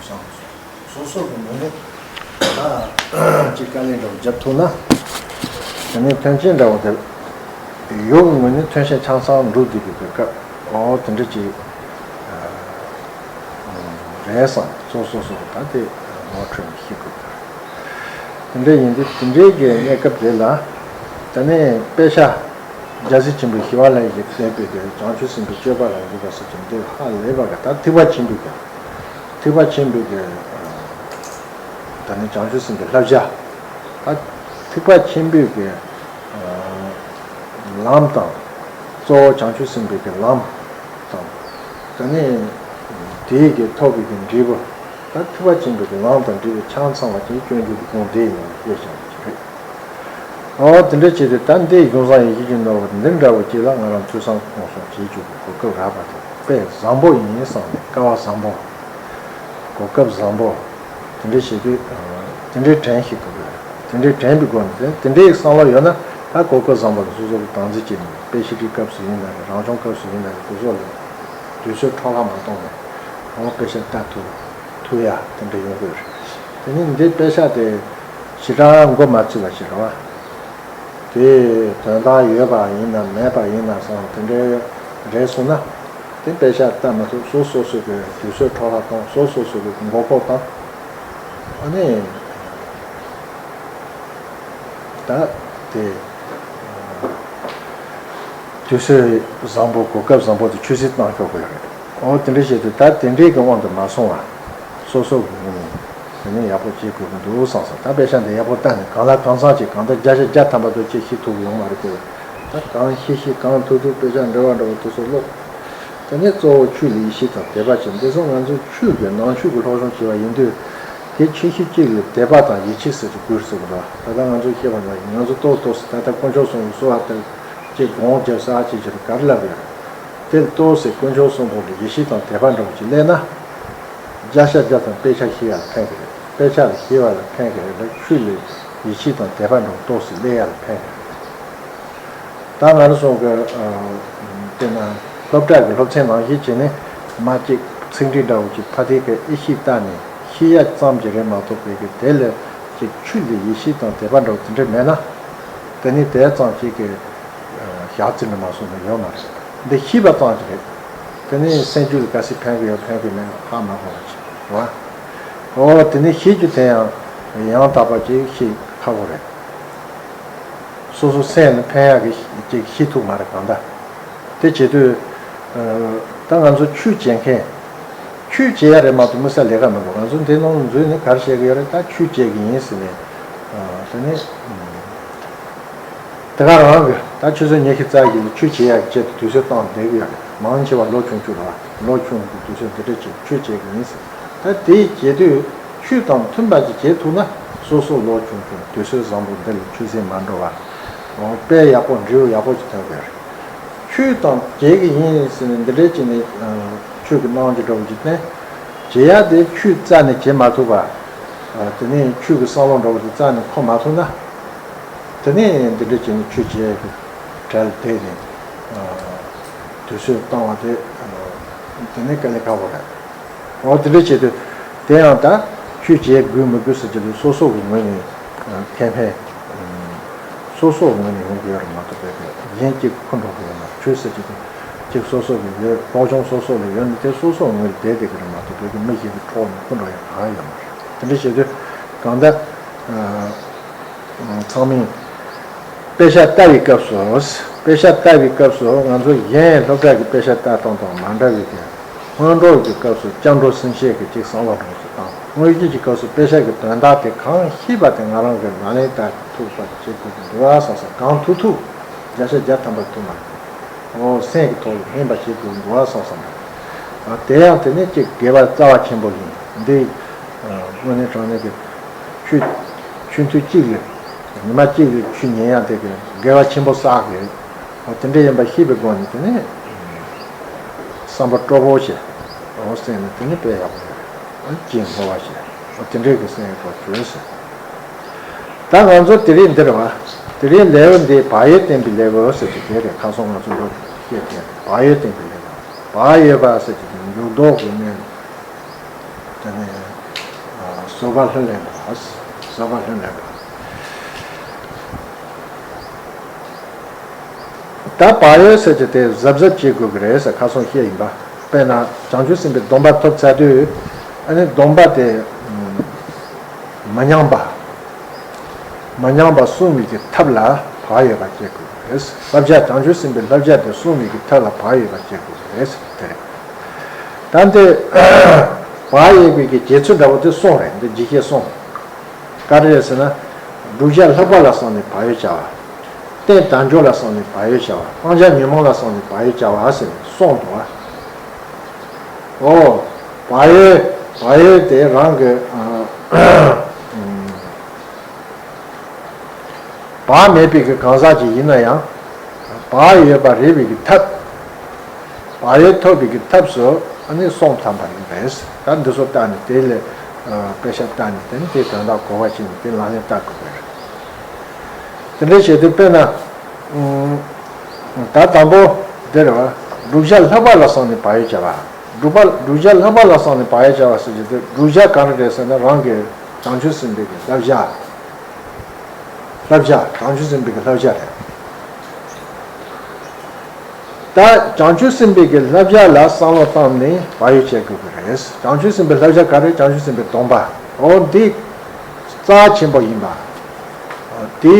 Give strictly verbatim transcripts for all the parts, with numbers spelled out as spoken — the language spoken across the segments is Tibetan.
སོ་སོ་གི་ངོས་ནས་ད་ཅིག་དཀའ་ལས་འདྲ་བོ་བརྒྱབ་ཐུབ་ན། དེ་ནས་ཐོན་སྐྱེད་འདྲ་བོ་དེ་ཡོད་གི་ངོས་ནས་ཐོན་སྐྱེད་ཆ་ཚང་འགྲུབ་བསྡད་པའི་སྐབས། ཨོ་དེ་འདྲ་ཅིག་རེད་བསམ། སོ་སོ་སོ་ད་དེ་ངོ་འཕྲོད་ནས་ཤེས་དགོས་པ་རེད། དེ་འདྲ་ཡིན་དུས་དེ་འདྲའི་གི་གནས་སྐབས་དེ་ལ། དེ་ནས་དཔེ་ཆ་རྒྱལ་སྲས་ཆེན་པོའི་ཞི་བ་ལྷ་ཡིས་གསན་པའི་གི་བྱང་ཆུབ་སེམས་དཔའི་སྤྱོད་པ་ལ་འཇུག་པ་ཟེར་གྱི་འདི་ཧ་ལས་པ་གི་ད་ཐེག་པ་ཆེན་པོའི་གི་ཐེག་པ་ཆེན་པོའི་གི་ད་ནི་བྱང་ཆུབ་སེམས་དཔའི་བསླབ་བྱ། ད་ཐེག་པ་ཆེན་པོའི་གི་ལམ་དང་། གཙོ་བོ་བྱང་ཆུབ་སེམས་དཔའི་གི་ལམ་དང་། ད་ནི་དེའི་གི་ཐོབ་པའི་གི་འབྲས་བུ། ད་ཐེག་པ་ཆེན་པོའི་གི་ལམ་དང་འབྲས་བུ་ཆ་ཚང་བ་ཅན་སྤྱོད་འཇུག་གི་དགོངས་དེ་ཡིན་ཞེས་བྱ་བ་ཅིག་རེད། ཨོ་དེ་འདྲ་བྱས་ཏེ་ད་འདི་གཞུང་བཟང་ཡེ་ཤེས་ཀྱི་ནོར་བུ་འདི་འདྲ་བོ་ཅིག་ལ་ང་རང་ཐོས་བསམ་སློབ་གསོ་བྱེད་བཅུག་གི་གོ་སྐབས་རག་པ་དེ་དཔེ་བཟང་པོ་ཡིན་བསམ་ནས། སྐལ་བ་བཟང་པོ། གོ་སྐབས་བཟང་པོ། དེ་འདྲ་བྱེད་དུས་དེ་འདྲའི་དྲན་ཞིག་དགོས་རེད། དེ་འདྲའི་དྲན་པའི་སྒོ་ནས་དེ་དེ་འདྲའི་བསམ་བློ་ཡོད་ན། ད་གོ་སྐབས་བཟང་པོ་ལ་སོ་སོ་གི་དམ་འཛིན་བྱས་ནས་དཔེ་ཤེས་ཀྱི་སྐབས་སུ་ཡིན་ན་རེད། རང་སྦྱོང་སྐབས་སུ་ཡིན་ན་རེད། དེ་ཚོ་ལ་དུས་ཚོད་འཕྲོ་བརླག་མ་གཏོང་ནས་རང་དཔེ་ཆ་ལྟ་ཐུབ་ཐུབ་ཡ་དེ་འདྲ་ཡོང་དགོས་རེད། དེ་ནི་འདི་དཔེ་ཆ་དེ་ཞེ་དྲག་མགོ་མ་ཚོས་པ་ཞིག་རེད་བ། དེ་དོན་དག་ཡོད་པ་ཡིན་ན་མེད་པ་ཡིན་ན་བསམ། དེ་འདྲའི་རེད་སོང་ན། དེ་དཔེ་ཆ་ལྟ་མ་ཐུབ། སོ་སོ་སོ་གི་དུས་ཚོད་འཕྲོ་བརླག་གཏོང་། སོ་སོ་སོ་གི་མགོ་སྐོར་བཏང་། ཨ་ནི་ད་དེ་དུས་ཚོད་བཟང་པོ་གོ་སྐབས་བཟང་པོ་དེ་ཆུད་ཟོས་བཏང་ཆོག་གི་ཡོད་རེད། འོ་དེ་འདྲ་བྱས་ཏེ་ད་དེ་འདྲའི་གི་དབང་དུ་མ་སོང་བ། སོ་སོ་གི་ངོས་ནས་དེ་ནས་ཡག་པོ་བྱེད་དགོས་ཀྱི་འདུག་བསམ་སོང་། ད་དཔེ་ཆ་འདི་ཡག་པོ་ལྟ་ནས་གང་ལ་གང་འཚམ་ཅིག་གང་ལྟར་བརྒྱ་ཆ་བརྒྱ་ཐམ་པ་ཚོ་ཅིག་ཤེས་ཐུབ་ཡོང་མ་རེད་དེ། ད་གང་ཤེས་ཤེས་གང་ཐུབ་ཐུབ་དཔེ་ཆ་འབྲེལ་བ་འདྲ་བོ་དེ་ཚོ་ཀློག་དེ་ནས་གཙོ་བོ་ཆོས་ལ་ཡིད་ཆེས་དང་དད་པ་བྱེད། འདི་ཚོ་ང་ཚོ་ཆོས་ཀྱི་ནང་ཆོས་ཀྱི་སློབ་སྦྱོང་བྱེད་པ་ཡིན་དུས། དེ་ཆོས་ཤིག་གཅིག་ལ་དད་པ་དང་ཡིད་ཆེས་ཟེར་གྱི་དགོས་ཟེར་གི་འདུག་ད་ལྟ་ང་ཚོ་ཤེས་པ་འདྲ་ཡིན། ང་ཚོ་ཏོག་ཏོག་ཙམ་ད་ལྟ་དཀོན་མཆོག་གསུམ་གྱི་གསོལ་བ་ལྟར་ཅིག་སྒོམ་རྒྱབ་ས་ཅིག་བྱེད་ག་རེ་ལབ་ཡོད། དེ་ལ་ཏོག་ཙམ་དཀོན་མཆོག་གསུམ་པོ་ལ་ཡིད་ཆེས་དང་དད་པ་འདྲ་བོ་ཅིག་སླེབས་ན། བརྒྱ་ཆ་བརྒྱ་ཙམ་དཔེ་ཆ་ཤེས་ཡ་ལ་ཕན་གི་རེད། དཔེ་ཆ་ལ་ཤེས་པ་ལ་ཕན་གི་རེད་ལ། ཆོས་ལ་ཡིད་ཆེས་དང་དད་པ་འདྲ་བོ་ཏོག་ཙམ་སླེབས་ཡ་ལ་ཕན་གི་རེད། ད་ང་རང་ཚོ་གི་ཨ་དེ་ན་སློབ་གྲྭ་གི་སློབ་ཚན་ནང་བཞིན་བྱས་ནས་མ་གཅིག་ཚིག་འགྲེལ་འདྲ་བོ་ཅིག་ཕ་དེ་གི་ཨེ་ཤེས་ལྟ་ནས་ཤེས་ཡ་ཙམ་གྱིས་རེད་མ་གཏོགས་པའི་གི་དེ་ལ་ཅིག་ཆོས་ལ་ཡིད་ཆེས་དང་དད་པ་འདྲ་བོ་དེ་འདྲ་མེད་ན། དེ་ནི་དེ་ཙམ་ཅིག་གི་ཨ་ཞག་རྩི་འདྲ་མ་སོང་ན་ཡོད་མ་རེད། འདི་ཤེས་པ་ཙམ་ཅིག་རེད། དེ་ནི་སེམས་རྒྱུད་ལ་ག་ཚོད་ཕན་གི་ཡོད་ཕན་གི་མེད་ཧ་མ་གོ་བ་ཅིག་རེད་བ། འོ་དེ་ནི་ཤེས་རྒྱུ་དེ་ཡང་ཡང་དག་པ་ཅིག་ཤེས་ཁག་པོ་རེད། སོ་སོ་སེམས་ལ་ཕན་ཡག་གི་ཅིག་ཤེས་ཐུབ་མ་རེད་གང་ལྟར། དེ་བྱེད་དུས། ད་ང་ཚོ་ཆོས་བྱེད་མཁན། ཆོས་བྱེད་ཡ་རེད་མ་གཏོགས་དམིགས་བསལ་ལས་ཀ་མི་འདུག་ང་ཚོ་འདི་ནང་འཛུལ་ནས་ག་རེ་བྱེད་ཀྱི་ཡོད་རེད། ད་ཆོས་བྱེད་ཀྱི་ཡིན་ཟེར་ནས། དེ་ནས། དེ་ག་རང་གི་ད་ཆུ་ཚོད་ཉི་ཤུ་རྩ་བཞི་ལ་ཆོས་བྱེད་ཡ་གི་ཆེད་དུ་དུས་ཚོད་བཏང་བསྡད་ཀྱི་ཡོད་རེད། མང་ཆེ་བ་ལོ་ཆུང་ཆུང་རེད་བ། ལོ་ཆུང་གི་དུས་ཚོད་འདི་འདྲ་བྱེད་ཆོས་བྱེད་ཀྱི་ཡིན་ཟེར། ད་དེ་བྱེད་དུས་ཆོས་དང་མཐུན་པ་ཅིག་བྱེད་ཐུབ་ན་སོ་སོ་ལོ་ཆུང་ཆུང་དུས་ཚོད་བཟང་པོ་འདི་ལ་ཆུད་ཟོས་མ་འགྲོ་བར། འོ་དཔེ་ཡག་པོ་འབྲས་བུ་ཡག་པོ་ཅིག་ཐོན་དགོས་རེད། ཆོས་དང་བྱེད་ཀྱི་ཡིན་ཟེར་ནས་འདི་འདྲའི་བྱས་ནས་ཆོས་ཀྱི་གནང་རྒྱུ་འདྲ་བོ་ཅིག་བསྟན། བྱེད་ཡ་དེ་ཆོས་རྩ་ནས་བྱེད་མ་ཐུབ་པ། དེ་ནས་ཆོས་ཀྱི་བསམ་བློ་འདྲ་བོ་དེ་རྩ་ནས་འཁོར་མ་ཐུབ་ན། དེ་ནས་འདི་འདྲ་བྱས་ནས་ཆོས་བྱེད་ཡ་གི་གྲལ་དེད་ནས་དུས་ཚོད་བཏང་བ་དེ་དེ་ནས་དཀའ་ལས་ཁག་པོ་རེད། འོ་དེ་འདྲ་བྱེད་དུས་དེ་ཡང་ད་ཆོས་བྱེད་དགོས་མི་དགོས་ཟེར་གྱི་འདུག་སོ་སོ་གི་ངོས་ནས་ཁེ་ཕན། སོ་སོ་ངོས་ནས་ཡོང་གི་ཡོད་རེད་མ་གཏོགས་པའི་གཞན་གཅིག་འཁུར་འགྲོ་གི་ཡོད་མ་རེད། ཆོས་ཟེར་གྱི་དེ་གཅིག་སོ་སོ་གི་ཡོད། སློབ་སྦྱོང་སོ་སོ་ལ་ཡོད་ན་དེ་སོ་སོ་ངོས་ལ་བསྡད་བསྡད་གི་རེད་མ་གཏོགས་པའི་མི་གཞན་གྱི་ཕྱོགས་ནས་འཁུར་འགྲོ་ཡ་གང་ཡོད་མ་རེད། དེ་འདྲ་བྱེད་དུས་གང་ལྟར་ཚང་མས་དཔེ་ཆ་ལྟ་བའི་སྐབས་སུ། དཔེ་ཆ་ལྟ་བའི་སྐབས་སུ་ང་ཚོ་གཞན་སློབ་གྲྭ་གི་དཔེ་ཆ་ལྟ་སྟངས་དང་མ་འདྲ་བའི་གི་སྔོན་འགྲོ་གི་སྐབས་སུ་སྐྱབས་འགྲོ་གསུམ་བཤད་ཀྱི་གཅིག་བསམ་བློ་གཏོང་ཞིག་དང་། དངོས་གཞི་གི་སྐབས་སུ་དཔེ་ཆ་གི་དོན་དག་དེ་གང་ཤེས་པ་དེ་ང་རང་གི་ལག་ལེན་བསྟར་ཐུབ་པ་བྱེད་དགོས་ཀྱི་འདུག་ཨ་བསམ་བསམ། གང་ཐུབ་ཐུབ་བརྒྱ་ཆ་བརྒྱ་ཐམ་པ་ཐུབ་མ་ཐུབ། འོ་སེམས་ཀྱི་ཐོག་ལ་ལྷིང་པ་བྱེད་དགོས་ཀྱི་འདུག་ཨ་བསམ་བསམ་རེད། དེ་ཡང་དེ་ནི་གཅིག་དགེ་བ་རྩ་བ་ཆེན་པོ་ཡིན། འདི་དངོས་གནས་དྲང་གནས་ཀྱི་ཆུ་ཆུ་འཐུང་གཅིག་ལ་ཉི་མ་གཅིག་ལ་ཆུ་ཉན་ཡང་དེ་གི་དགེ་བ་ཆེན་པོ་བསགས་ཀྱི་རེད། འོ་དེ་འདྲ་ཡིན་པ་ཤེས་པའི་སྒོ་ནས་དེ་ནི། བསམ་པ་སྤྲོ་པོ་བྱས། འོ་སེམས་ནི་དེ་ནི་དཔེ་ཡག་པོ་རེད། འོ་ཅིག་བསྔོ་བ་བྱས། འོ་དེ་འདྲའི་གི་སེམས་ཡག་པོ་བྱོས་ཟེར། ད་ང་ཚོ་དེ་རིང་འདིར་བ། དེ་རིང་ལེའུ་འདི་བག་ཡོད་བསྟེན་པའི་ལེའུ་ཟེར་གྱི་དེ་རེད། ཁ་སང་ང་ཚོ་འགྲོ་སྐད་དེ་བག་ཡོད་བསྟེན་པའི་ལེའུ། བག་ཡོད་པ་ཟེར་གྱི་འགྱུར་ལྡོག་གི་གནས། དེ་ནས་ བཟོད་པ་ལྷུར་ལེན་པ། བཟོད་པ་ལྷུར་ལེན་པ། ད་བག་ཡོད་ཟེར་གྱི་དེ་གཟབ་གཟབ་བྱེད་དགོས་ཀྱི་རེད་ཟེར་ཁ་སང་བཤད་ཡིན་པ། དཔེར་ན་བྱང་ཆུབ་སེམས་དཔའི་སྡོམ་པ་ཐོབ་ཚར་དུས། ཨ་ནི་སྡོམ་པ་དེ་མ་ཉམས་པ། མ་ཉམས་པ་སྲུང་བའི་གི་ཐབས་ལ་བག་ཡོད་པ་བྱེད་དགོས་ཀྱི་རེད། བསླབ་བྱ་བྱང་ཆུབ་སེམས་དཔའི་བསླབ་བྱ་དེ་སྲུང་བའི་གི་ཐབས་ལ་བག་ཡོད་པ་བྱེད་དགོས་ཀྱི་རེད་ཟེར་གྱི་དེ་རེད། ད་འདི་བག་ཡོད་པའི་གི་བྱེད་ཚུལ་འདྲ་བོ་དེ་གསུངས་རེད། འདི་ཇི་སྐད་གསུངས། ག་རེ་རེད་ཟེར་ན། བསྒྲུབ་བྱ་ལྷག་པ་ལ་བསམས་ནས་བག་ཡོད་བྱ་བ། རྟེན་དལ་འབྱོར་ལ་བསམས་ནས་བག་ཡོད་བྱ་བ། སྤང་བྱ་ཉོན་མོངས་ལ་བསམས་ནས་བག་ཡོད་བྱ་བ་ཟེར་ནས་གསུངས་འདུག་བ། ཨོ། བག་ཡོད། བག་ཡོད་དེ་རང་གི་ཨ། བག་མེད་པའི་གི་གང་ཟག་ཅིག་ཡིན་ན་ཡང་། བག་ཡོད་པ་རེད་པའི་གི་ཐབས། བག་ཡོད་ཐོབ་པའི་གི་ཐབས་སུ་ཨ་ནི་གསུམ་ཐམ་པ་ཡིན་པས། ད་འདི་ཚོ་བལྟས་ནས་དེ་ལས་དཔེ་ཆ་བལྟས་ནས་དེ་ནི་དེའི་དོན་དག་གོ་བ་བྱས་ནས་དེ་ལག་ལེན་བསྟར་དགོས་པ་རེད། དེ་འདྲ་བྱས་ཏེ་དཔེར་ན། ད་དང་པོ་འདི་རེད་བ། བསྒྲུབ་བྱ་ལྷག་པ་ལ་བསམས་ནས་བག་ཡོད་བྱ་བ། བསྒྲུབ་པ་བསྒྲུབ་བྱ་ལྷག་པ་ལ་བསམས་ནས་བག་ཡོད་བྱ་བ་ཟེར་གྱི་དེ་བསྒྲུབ་བྱ་གང་རེ་རེད་ཟེར་ན་རང་གི་བྱང་ཆུབ་སེམས་དཔའི་གི་བསླབ་བྱ། བསླབ་བྱ་བྱང་ཆུབ་སེམས་དཔའི་གི་བསླབ་བྱ་རེད། ད་བྱང་ཆུབ་སེམས་དཔའི་གི་བསླབ་བྱ་ལ་བསམ་བློ་བཏང་ནས་བག་ཡོད་བྱེད་དགོས་ཀྱི་རེད། བྱང་ཆུབ་སེམས་དཔའི་བསླབ་བྱ་ག་རེ། བྱང་ཆུབ་སེམས་དཔའི་སྡོམ་པ། འོ་འདི་རྩ་ཆེན་པོ་ཡིན་པ། དེ་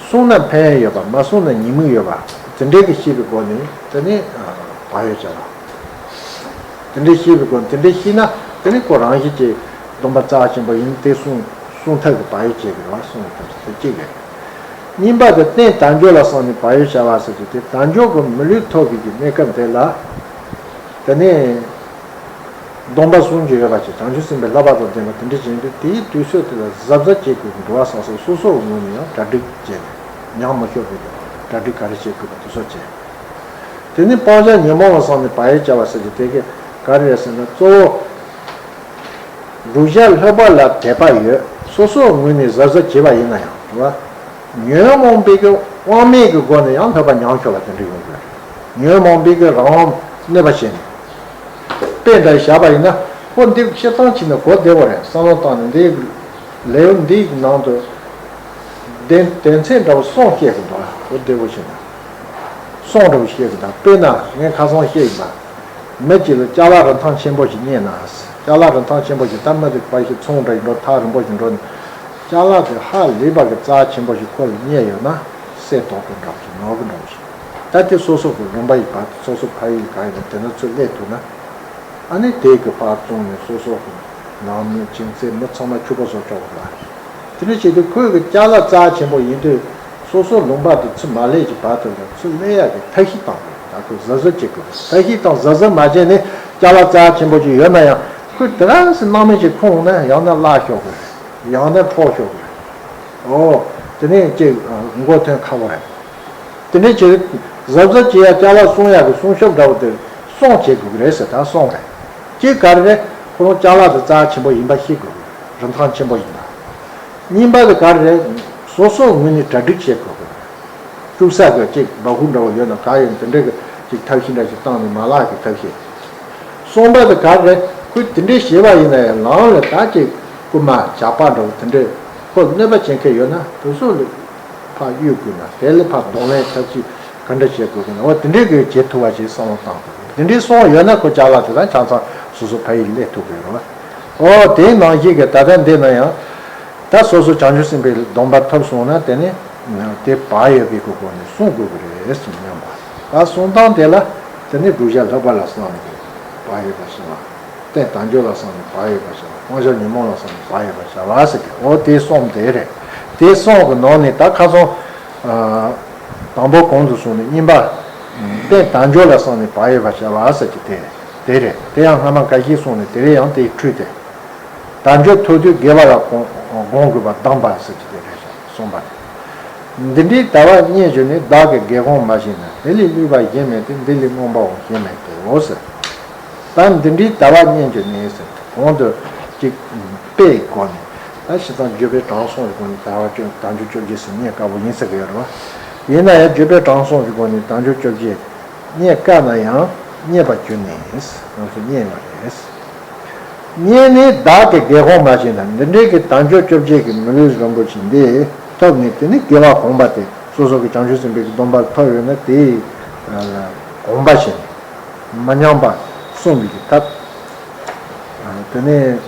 བསྲུངས་ན་ཕན་ཡོན་ཡོད་པ། མ་བསྲུངས་ན་ཉེས་དམིགས་ཡོད་པ། དེ་འདྲའི་གི་ཤེས་པའི་སྒོ་ནས་དེ་ནི་བག་ཡོད་བྱ་བ། དེ་འདྲའི་ཤེས་པའི་སྒོ་ནས་དེ་འདྲའི་ཤེས་ན་དེ་ནི་ཁོ་རང་བཞིན་གྱིས་སྡོམ་པ་རྩ་ཆེན་པོ་ཡིན་དེ་བསྲུང་བསྲུང་ཐབས་ཀྱི་བག་ཡོད་བྱེད་ཀྱི་རེད་བ། བསྲུང་བའི་ཐབས་སུ་དེ་གཅིག་རེད། གཉིས་པ་དེ་རྟེན་དལ་འབྱོར་ལ་བསམས་ནས་བག་ཡོད་བྱ་བ་ཟེར་གྱི་དེ་དལ་འབྱོར་གྱི་མི་ལུས་ཐོབ་པའི་གི་གནས་སྐབས་དེ་ལ། དེ་ནས་སྡོམ་པ་བསྲུང་རྒྱུ་ཡོད་པ་ཞིག་བྱང་ཆུབ་སེམས་དཔའི་བསླབ་པ་དང་ལྡན་པ་དེ་འདྲ་བྱེད་དུས་དེའི་དུས་ཚོད་དེ་ལ་གཟབ་གཟབ་བྱེད་དགོས་ཀྱི་འདུག་བ། སོ་སོ་སོ་སོའི་ངོས་ནས་ཡང་གྲ་སྒྲིག་བྱས་ནས་ཉམས་མི་ཤོར་བའི་གྲ་སྒྲིག་ག་རེ་བྱེད་དགོས་པ་དེ་ཚོ་བྱས། དེ་ནས་སྤང་བྱ་ཉོན་མོངས་ལ་བསམས་ནས་བག་ཡོད་བྱ་བ་ཟེར་གྱི་དེ་ག་ག་རེ་རེད་ཟེར་ན་གཙོ་བོ། བསྒྲུབ་བྱ་ལྷག་པ་ལ་དད་པ་ཡོད། སོ་སོའི་ངོས་ནས་གཟབ་གཟབ་བྱས་པ་ཡིན་ན་ཡང་རེད་བ། ཉོན་མོངས་པའི་གི་དབང་མེད་ཀྱི་སྒོ་ནས་ཡང་ལྷག་པ་ཉམས་ཤོར་བ་དེ་འདྲ་ཡོང་གི་རེད། ཉོན་མོངས་པའི་གི་རང་དབང་གནོད་པ་བྱས་ནས། དཔེ་འདྲ་བཞག་པ་ཡིན་ན་ཁོ་འདི་སྤྱིར་བཏང་བྱས་ན་གོ་བདེ་བོ་རེད། བསམ་བློ་བཏང་ནས་འདི་ལེའུ་འདིའི་ནང་དུ་དོན་དོན་ཚན་འདྲ་བོ་གསུམ་བཤད་ཀྱི་འདུག་གོ་བདེ་བོ་བྱས་ན། གསུམ་འདྲ་བོ་བཤད་ཀྱི་འདུག་དཔེར་ན་ངས་ཁ་སང་བཤད་ཡིན་པ། མི་གཅིག་ལ་ཅ་ལག་རིན་ཐང་ཆེན་པོ་ཞིག་རྙེད་ན། ཅ་ལག་རིན་ཐང་ཆེན་པོ་ཞིག་ད་མི་དེ་ཕར་ཞིག་ཚོང་འདྲ་ཞིག་འགྲོ་ཐག་རིང་པོ་ཞིག་འགྲོ་ནས། ཅ་ལག་དེ་ཧ་ལས་པ་གི་རྩ་ཆེན་པོ་ཞིག་ཁོ་ལ་རྙེད་ཡོད་ན་སེམས་དོག་པོ་འདྲ་ཞིག་ནོར་བུ་འདྲ་ཞིག་ད་དེ་སོ་སོ་གི་ལུང་པ་ཡིན་པ་སོ་སོ་ཕ་ཡུལ་གང་ཡིན་ན་དེ་ན་ཚུར་སླེབས་ཐུབ་ན། ཨ་ནི་དེ་གི་ཕར་བཙོང་ནས་སོ་སོ་གི་ནང་མི་ཁྱིམ་མཚེས་མི་ཚང་མ་ཕྱུག་པོ་བཟོ་ཆོག་གི་རེད། དེ་འདྲ་བྱེད་དུས་ཁོས་གི་ཅ་ལག་རྩ་ཆེན་པོ་ཡིན་དུས་སོ་སོ་ལུང་པ་དེ་ཚུར་མ་སླེབས་ཀྱི་བར་དུ་ལ་ཚུར་སླེབས་ཡག་གི་ཐབས་ཤེས་བཏང་དགོས། ད་ཁོས་གཟབ་གཟབ་བྱེད་དགོས། ཐབས་ཤེས་དང་གཟབ་གཟབ་མ་བྱས་ནས་ཅ་ལག་རྩ་ཆེན་པོ་ཅིག་ཡོད་ན་ཡང་ཁོས་དེ་རང་སེ་སྣང་མེད་ཅིག་ཁུར་འོང་ན་ཡང་ན་བརླག་ཤོག་གི་རེད། ཡང་ན་འཕྲོག་ཤོག་གི་རེད། ཨོ། དེ་ནས་ཅིག་མགོ་ཐོན་ཁག་པོ་རེད། དེ་འདྲའི་ཆེད་གཟབ་གཟབ་བྱེད་ཡ་ཅ་ལག་སྲུང་ཡ་གི་སྲུང་སྐྱོབ་འདྲ་བོ་དེ་སྲུང་བྱེད་དགོས་ཀྱི་རེད་ཟེར། ད་སྲུང་རེད། གཅིག་ག་རེ་རེད། ཁོ་རང་ཅ་ལག་དེ་རྩ་ཆེན་པོ་ཡིན་པ་ཤེས་དགོས་ཀྱི་རེད། རིན་ཐང་ཆེན་པོ་ཡིན་པ། གཉིས་པ་དེ་ག་རེ་རེད། སོ་སོའི་ངོས་ནས་གྲ་སྒྲིག་བྱེད་དགོས་ཀྱི་རེད། དཀྲུག་ས་གི་གཅིག་སྦ་ཁུག་འདྲ་བོ་ཡོད་ན་ག་ཡོད་ན་དེ་འདྲའི་གི་གཅིག་ཐབས་ཤེས་འདྲ་ཞིག་བཏང་ནས་མ་བརླག་གི་ཐབས་ཤེས། གསུམ་པ་དེ་ག་རེ་རེད། ཁོས་དེ་འདྲའི་བྱས་པ་ཡིན་ན་ཡང་ལམ་ལ་ད་གཅིག་རྐུན་མ་ཇག་པ་འདྲ་བོ་དེ་འདྲའི་ཁོ་གནོད་པ་བྱེད་མཁན་ཡོད་ན་དེ་ཚོ་ལ། ཕར་གཡུག་དགོས་ན་དེ་ལས་ཕར་གདོང་ལེན་ཐབས་ཤེས་ག་འདྲ་བྱེད་དགོས་ཀྱི་ན། འོ་དེ་འདྲའི་གི་བྱེད་ཐུབ་པ་ཞིག་བསམ་བློ་བཏང་དགོས། དེ་འདྲའི་སོང་ཡོད་ན་ཁོ་ཅ་ལག་དེ་དག་ཆ་ཚང་སོ་སོ་ཕ་ཡུལ་སླེབས་ཐུབ་ཀྱི་རེད་བ། འོ་དེའི་ནང་བཞིན་གི་ད་ལྟ་འདི་ན་ཡང་ད་སོ་སོ་བྱང་ཆུབ་སེམས་དཔའི་སྡོམ་པ་ཐོབ་སོང་ན་དེ་ནི་དེ་བག་ཡོད་པའི་གི་སྒོ་ནས་བསྲུང་དགོས་ཀྱི་རེད་ཟེར་སྙམ་པ། ད་བསྲུང་སྟངས་དེ་ལ་དེ་ནི་བསྒྲུབ་བྱ་ལྷག་པ་ལ་བསམ་ནས་བག་ཡོད་པ་བྱུང་བ། རྟེན་དལ་འབྱོར་ལ་བསམས་ནས་བག་ཡོད་པར་བྱ་བ། སྤང་བྱ་ཉོན་མོངས་ལ་བསམས་ནས་བག་ཡོད་པར་བྱ་བ་ཟེར་གི། འོ་དེ་གསུམ་དེ་རེད། དེ་གསུམ་གི་ནང་ནས་ད་ཁ་སང་། ཨ། དང་པོ་གོང་དུ་སོང་ནས་གཉིས་པ། རྟེན་དལ་འབྱོར་ལ་བསམས་ནས་བག་ཡོད་པར་བྱ་བ་ཟེར་གི་དེ་དེ་རེད། དེ་ཡང་སྔ་མ་འགའ་ཤས་སོང་ནས་དེ་རེད། ཡང་དེའི་འཕྲོས་དེ། དལ་འབྱོར་ཐོབ་དུས་དགེ་བ་ལ་གོམས་གོམས་དགོས་པ་སྡོམ་པ་ཟེར་གི་དེ་རེད། གསུངས་པ་རེད། འདི་འདྲའི་ལྟ་བ་རྙེད་བྱུང་ནས། བདག་གིས་དགེ་གོམས་མ་བྱས་ན། དེ་ལས་བསླུས་པ་གཞན་མེད་དེ། འདི་ལས་རྨོངས་པའང་གཞན་མེད་དོ་ཟེར། ད་འདི་འདྲའི་ལྟ་བ་རྙེད་བྱུང་ནས་ཟེར། གོང་དུ་གཅིག་དཔེའི་སྒོ་ནས། ད་བྱས་ཙང་བརྗོད་པའི་དྲང་སྲོང་གི་སྒོ་ནས་དལ་འབྱོར་དལ་འབྱོར་བཅོ་བརྒྱད་ཟེར་རྙེད་དཀའ་བོ་ཡིན་ཟེར་གི་ཡོད་རེད་བ། ཡིན་ན་ཡང་བརྗོད་པའི་དྲང་སྲོང་གི་སྒོ་ནས་དལ་འབྱོར་བཅོ་བརྒྱད་རྙེད་དཀའ་ན་ཡང་རྙེད་པར་གྱུར་ནས་ང་ཚོ་རྙེད་ཡོད་རེད། གཉིས་ནི། བདག་གིས་དགེ་སློང་མ་བྱས་ན། འདི་འདྲའི་གི་དལ་འབྱོར་བཅོ་བརྒྱད་ཀྱི་མི་ལུས་རིན་པོ་ཆེ་འདི་ཐོབ་ནས། དེ་ནི་དགེ་བ་གོང་མ་དེ་སོ་སོ་གི་བྱང་ཆུབ་སེམས་དཔའི་གི་སྡོམ་པ་ཐོབ་ཡོད་ན། དེའི་གོང་མ་བྱས་ནས་མ་ཉམས་པ་སྲུང་བའི་གི་ཐབས། དེ་ནས་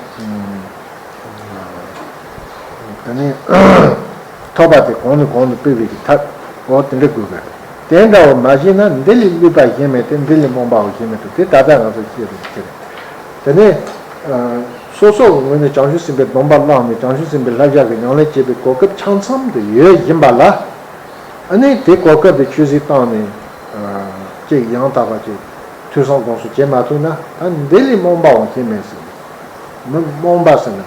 དེ་ནས་ཐོབ་པ་དེ་གོང་ནས་གོང་དུ་སྤེལ་བའི་གི་ཐབས། འོ་དེ་འདྲ་དགོས་གི། དེ་འདྲ་བ་མ་བྱས་ན། འདི་ལས་བསླུས་པ་གཞན་མེད་དེ། འདི་ལས་རྨོངས་པའང་གཞན་མེད་དོ། དེ་ད་ལྟ་ང་ཚོ་ཤེས་རེད་ཟེར། དེ་ནས་སོ་སོ་གི་ངོས་ནས་བྱང་ཆུབ་སེམས་དཔའི་སྡོམ་པ་བླངས་ནས། བྱང་ཆུབ་སེམས་དཔའི་བསླབ་བྱ་གི་ཉམས་ལེན་བྱེད་པའི་གོ་སྐབས་ཆ་ཚང་དུ་ཡོད་བཞིན་པ་ལ། ཨ་ནི་དེ་གོ་སྐབས་དེ་ཆུད་ཟོས་བཏང་ནས་ཅིག་ཡང་དག་པ་ཅིག་ཐོས་བསམ་སྒོམ་གསུམ་བྱེད་མ་ཐུབ་ན། ད་འདི་ལས་རྨོངས་པའང་གཞན་མེད་ཟེར། མི་རྨོངས་པ་ཟེར་ན་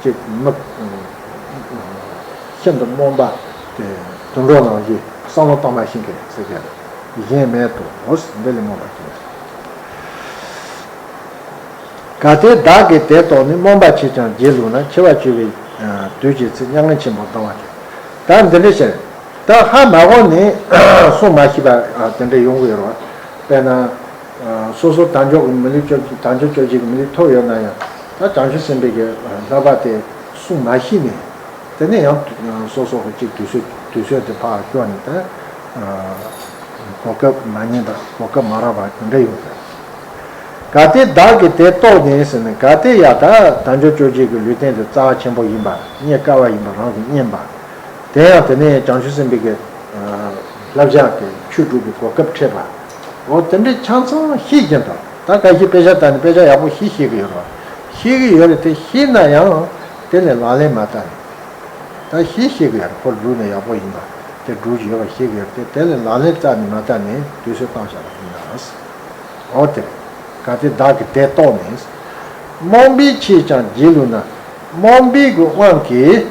ཅིག་མི་ཤིན་ཏུ་རྨོངས་པ་དེ་དུད་འགྲོ་ནང་བཞིན་བསམ་བློ་གཏོང་མ་ཤེས་མཁན་ཟེར་གྱི་གཞན་མེད་དོ། འདི་ལས་རྨོངས་པ་གཞན་མེད། གལ་ཏེ་བདག་གིས་དེ་རྟོགས་ནས། རྨོངས་པ་ཆེས་ཀྱང་རྗེས་ལུས་ན། འཆི་བ་འཆི་བའི་དུས་ཀྱི་ཚེ། མྱ་ངན་ཆེན་པོར་ལྡང་བར་འགྱུར། ད་འདི་འདྲ་བྱས། ད་ཧ་མ་གོ་ནས་གསུང་མ་ཤེས་པ་དེ་འདྲ་ཡོང་གི་ཡོད་རེད་བ། དཔེར་ན། སོ་སོ་དལ་འབྱོར་གྱི་མི་ལུས་བཅོ། དལ་འབྱོར་བཅོ་བརྒྱད་ཀྱི་མི་ལུས་ཐོབ་ཡོད་ན་ཡང་། ད་བྱང་ཆུབ་སེམས་དཔའི་གི་བསླབ་པ་དེ་གསུང་མ་ཤེས་ནས། དེ་ནས་ཡང་སོ་སོ་གི་ཅིག་དུས་ཚོད་དུས་ཚོད་དེ་ཕར་བསྐྱོར་ནས། ད་གོ་སྐབས་མ་རྙེད་པ། གོ་སྐབས་མ་རག་པ་དེ་འདྲ་ཡོང་གི་རེད། གལ་ཏེ་བདག་གིས་དེ་རྟོགས་ནས་ཟེར་ནས། གལ་ཏེ་ཡང་ད་དལ་འབྱོར་བཅོ་བརྒྱད་ཀྱི་ལུས་རྟེན་དེ་རྩ་བ་ཆེན་པོ་ཡིན་པ། རྙེད་དཀའ་བ་ཡིན་པ་རང་གིས་རྙེད་པ། དེ་ཡང་དེ་ནས་བྱང་ཆུབ་སེམས་དཔའི་གི་བསླབ་བྱ་དེ་ཆོས་སྒྲུབ་པའི་གོ་སྐབས་འཕྲད་པ། འོ་དེ་འདྲའི་ཆ་ཚང་ཤེས་ཀྱིན་དང་། ད་ཁ་ཤས་དཔེ་ཆ་ལྟ་ནས་དཔེ་ཆ་ཡག་པོ་ཤེས་ཤེས་ཀྱི་ཡོད་རེད་བ། ཤེས་ཀྱི་ཡོད་རེད། དེ་ཤེས་ན་ཡང་དེ་ལས་ལག་ལེན་མ་བསྟར་ནས། ད་ཤེས་ཤེས་ཀྱི་ཡོད་རེད། ཁོ་སྒྲུབ་ན་ཡག་པོ་ཡིན་པ། དེ་སྒྲུབ་ཀྱི་ཡོད་པ་ཤེས་ཀྱི་ཡོད་རེད། དེ་དེ་ལས་ལག་ལེན་རྩ་ནས་མ་བསྟར་ནས་དུས་ཚོད་བཏང་བཞག་པ་ཡིན་ན། འོ་དེ། གལ་ཏེ་བདག་གིས་དེ་རྟོགས་ནས། རྨོངས་པས་ཆེས་ཀྱང་རྗེས་ལུས་ན། རྨོངས་པའི་གི་དབང་གིས།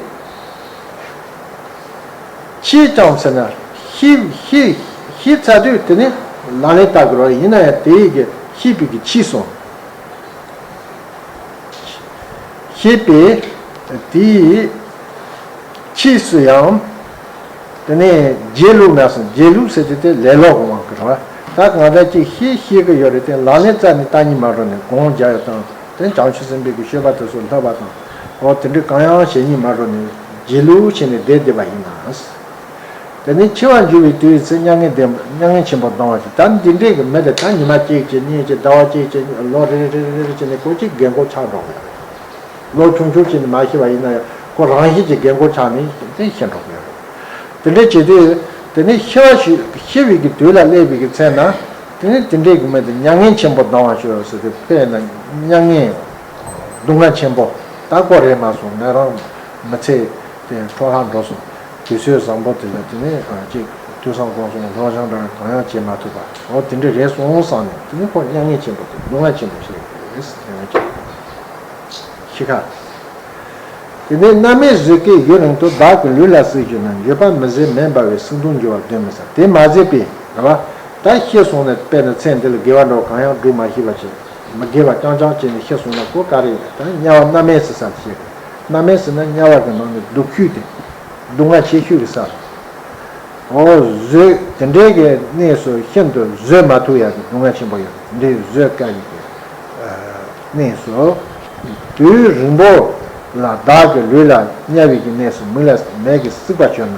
ཆེས་ཀྱང་ཟེར་ན། ཤེས་ཤེས་ཤེས་ཚར་དུས་དེ་ནི་ལག་ལེན་བསྟར་དགོས་རེད། ཡིན་ན་ཡང་དེ་ཡི་གི་ཤེས་པའི་གི་ཕྱིས་སུ། ཤེས་པས་དེའི་ཕྱིས་སུ་ཡང་། དེ་ནས་རྗེས་ལུས་ན་ཟེར། རྗེས་ལུས་ཟེར་དུས་དེ་ལེ་ལོ་གི་དབང་གིས་རེད་བ། ད་གང་ལྟར་ཅིག་ཤེས་ཤེས་ཀྱི་ཡོད་རེད། དེ་ལག་ལེན་རྩ་ནས་བསྟར་སྙིང་མ་བྲོ་ནས་སྒོམ་རྒྱག་ཡ་དང་། དེ་བྱང་ཆུབ་སེམས་དཔའི་གི་སྤྱོད་པ་དེ་ཚོ་བསླབ་པ་དང་། འོ་དེ་འདྲ་གང་ཡང་བྱེད་སྙིང་མ་བྲོ་ནས་རྗེས་ལུས་བྱས་ནས་བསྡད་བསྡད་པ་ཡིན་ན། དེ་ནས་འཆི་བར་འགྱུར་བའི་དུས་ཡི་ཚེ། མྱ་ངན་ལྡན་མྱ་ངན་ཆེན་པོར་ལྡང་བར་འགྱུར། ད་འདི་འདྲའི་གི་མི་དེ་ད་ཉི་མ་གཅིག་བྱས་གཉིས་བྱས་ཟླ་བ་གཅིག་བྱས་ལོ་རེ་རེ་རེ་རེ་བྱས་ནས་ཁོ་གཅིག་རྒན་གོག་ཆགས་འགྲོ་གི་ཡོད་རེད། ལོ་ཆུང་ཆུང་བྱས་ནས་མ་ཤི་བ་ཡིན་ན་ཡང་ཁོ་རང་བཞིན་གྱིས་རྒན་གོག་ཆགས་ནས་དེ་ཤི་འགྲོ་གི་ཡོད་རེད། དེ་འདྲ་བྱེད་དུས་དེ་ནས་ཤི་བ་ཤི་ཤི་བའི་གི་དུས་ལ་སླེབས་པའི་གི་ཚེ་ན། དེ་ནས་དེ་འདྲའི་གི་མི་དེ་མྱ་ངན་ཆེན་པོར་ལྡང་བར་འགྱུར་ཟེར་ཏེ། དཔེར་ན་མྱ་ངན་སྡུག་བསྔལ་ཆེན་པོ། ད་ཁོ་རེད་མ་སོང་། ནད་རང་མི་ཚེ་དེ་འཕྲོ་བརླག་འགྲོ་སོང་། དུས་ཚོད་བཟང་པོ་དེ་ལ་དེ་ནས་ཨ་ཅིག་ཐོས་བསམ་སྒོམ་གསུམ་སློབ་སྦྱོང་འདྲ་གང་ཡང་བྱེད་མ་ཐུབ་པ། འོ་དེ་འདྲ་རེད་སོང་བསམ་ནས། དེ་ནས་ཁོ་མྱ་ངན་ཆེན་པོ་དེ་སྡུག་བསྔལ་ཆེན་པོ་ཞིག་རེད་ཟེར་ཡང་ཅིག་ཤི་ཁ། དེ་ནས་རྣམ་སྨིན་གཟུགས་ཀྱི་ཡུན་རིང་དུ། བདག་གི་ལུས་ལ་སྲེག་གྱུར་ན། འགྱོད་པ་མི་བཟད་མེ་འབར་བས། སྲེག་བདུད་འགྱུར་བ་གདོན་མི་ཟ། དེ་མ་ཟད་པའི་རེད་བ། ད་ཤི་སོང་ནས་དཔེར་ན་ཚེ་འདི་ལ་དགེ་བ་འདྲ་བོ་གང་ཡང་སྒྲུབ་མ་ཤེས་པ་བྱས། མི་དགེ་བ་རྐྱང་རྐྱང་བྱས་ནས་ཤི་སོང་ན་ཁོ་ག་རེ་ཡིན། ད་དམྱལ་བ་རྣམ་སྨིན་ཟེར་ས་ལ་བཤད། རྣམ་སྨིན་ཟེར་ན་དམྱལ་བ་གི་ནང་ནས་སྡུག་ཤོས་དེ། སྡུག་བསྔལ་ཆེ་ཤོས་ཀྱི་ས་རེད། འོ་བཟོད། དེ་འདྲའི་གི་གནས་སུ་ཤིན་ཏུ་བཟོད་མ་ཐུབ་ཡག་གི་སྡུག་བསྔལ་ཆེན་པོ་ཡོད། འདི་བཟོད་དཀའ་བའི་གི་གནས་སུ། དུས་རིང་པོ་ལ་བདག་གི་ལུས་ལ་དམྱལ་བའི་གི་གནས་སུ་མིག་ལ་མེ་གིས་བསྲེགས་པ་གྱུར་ན།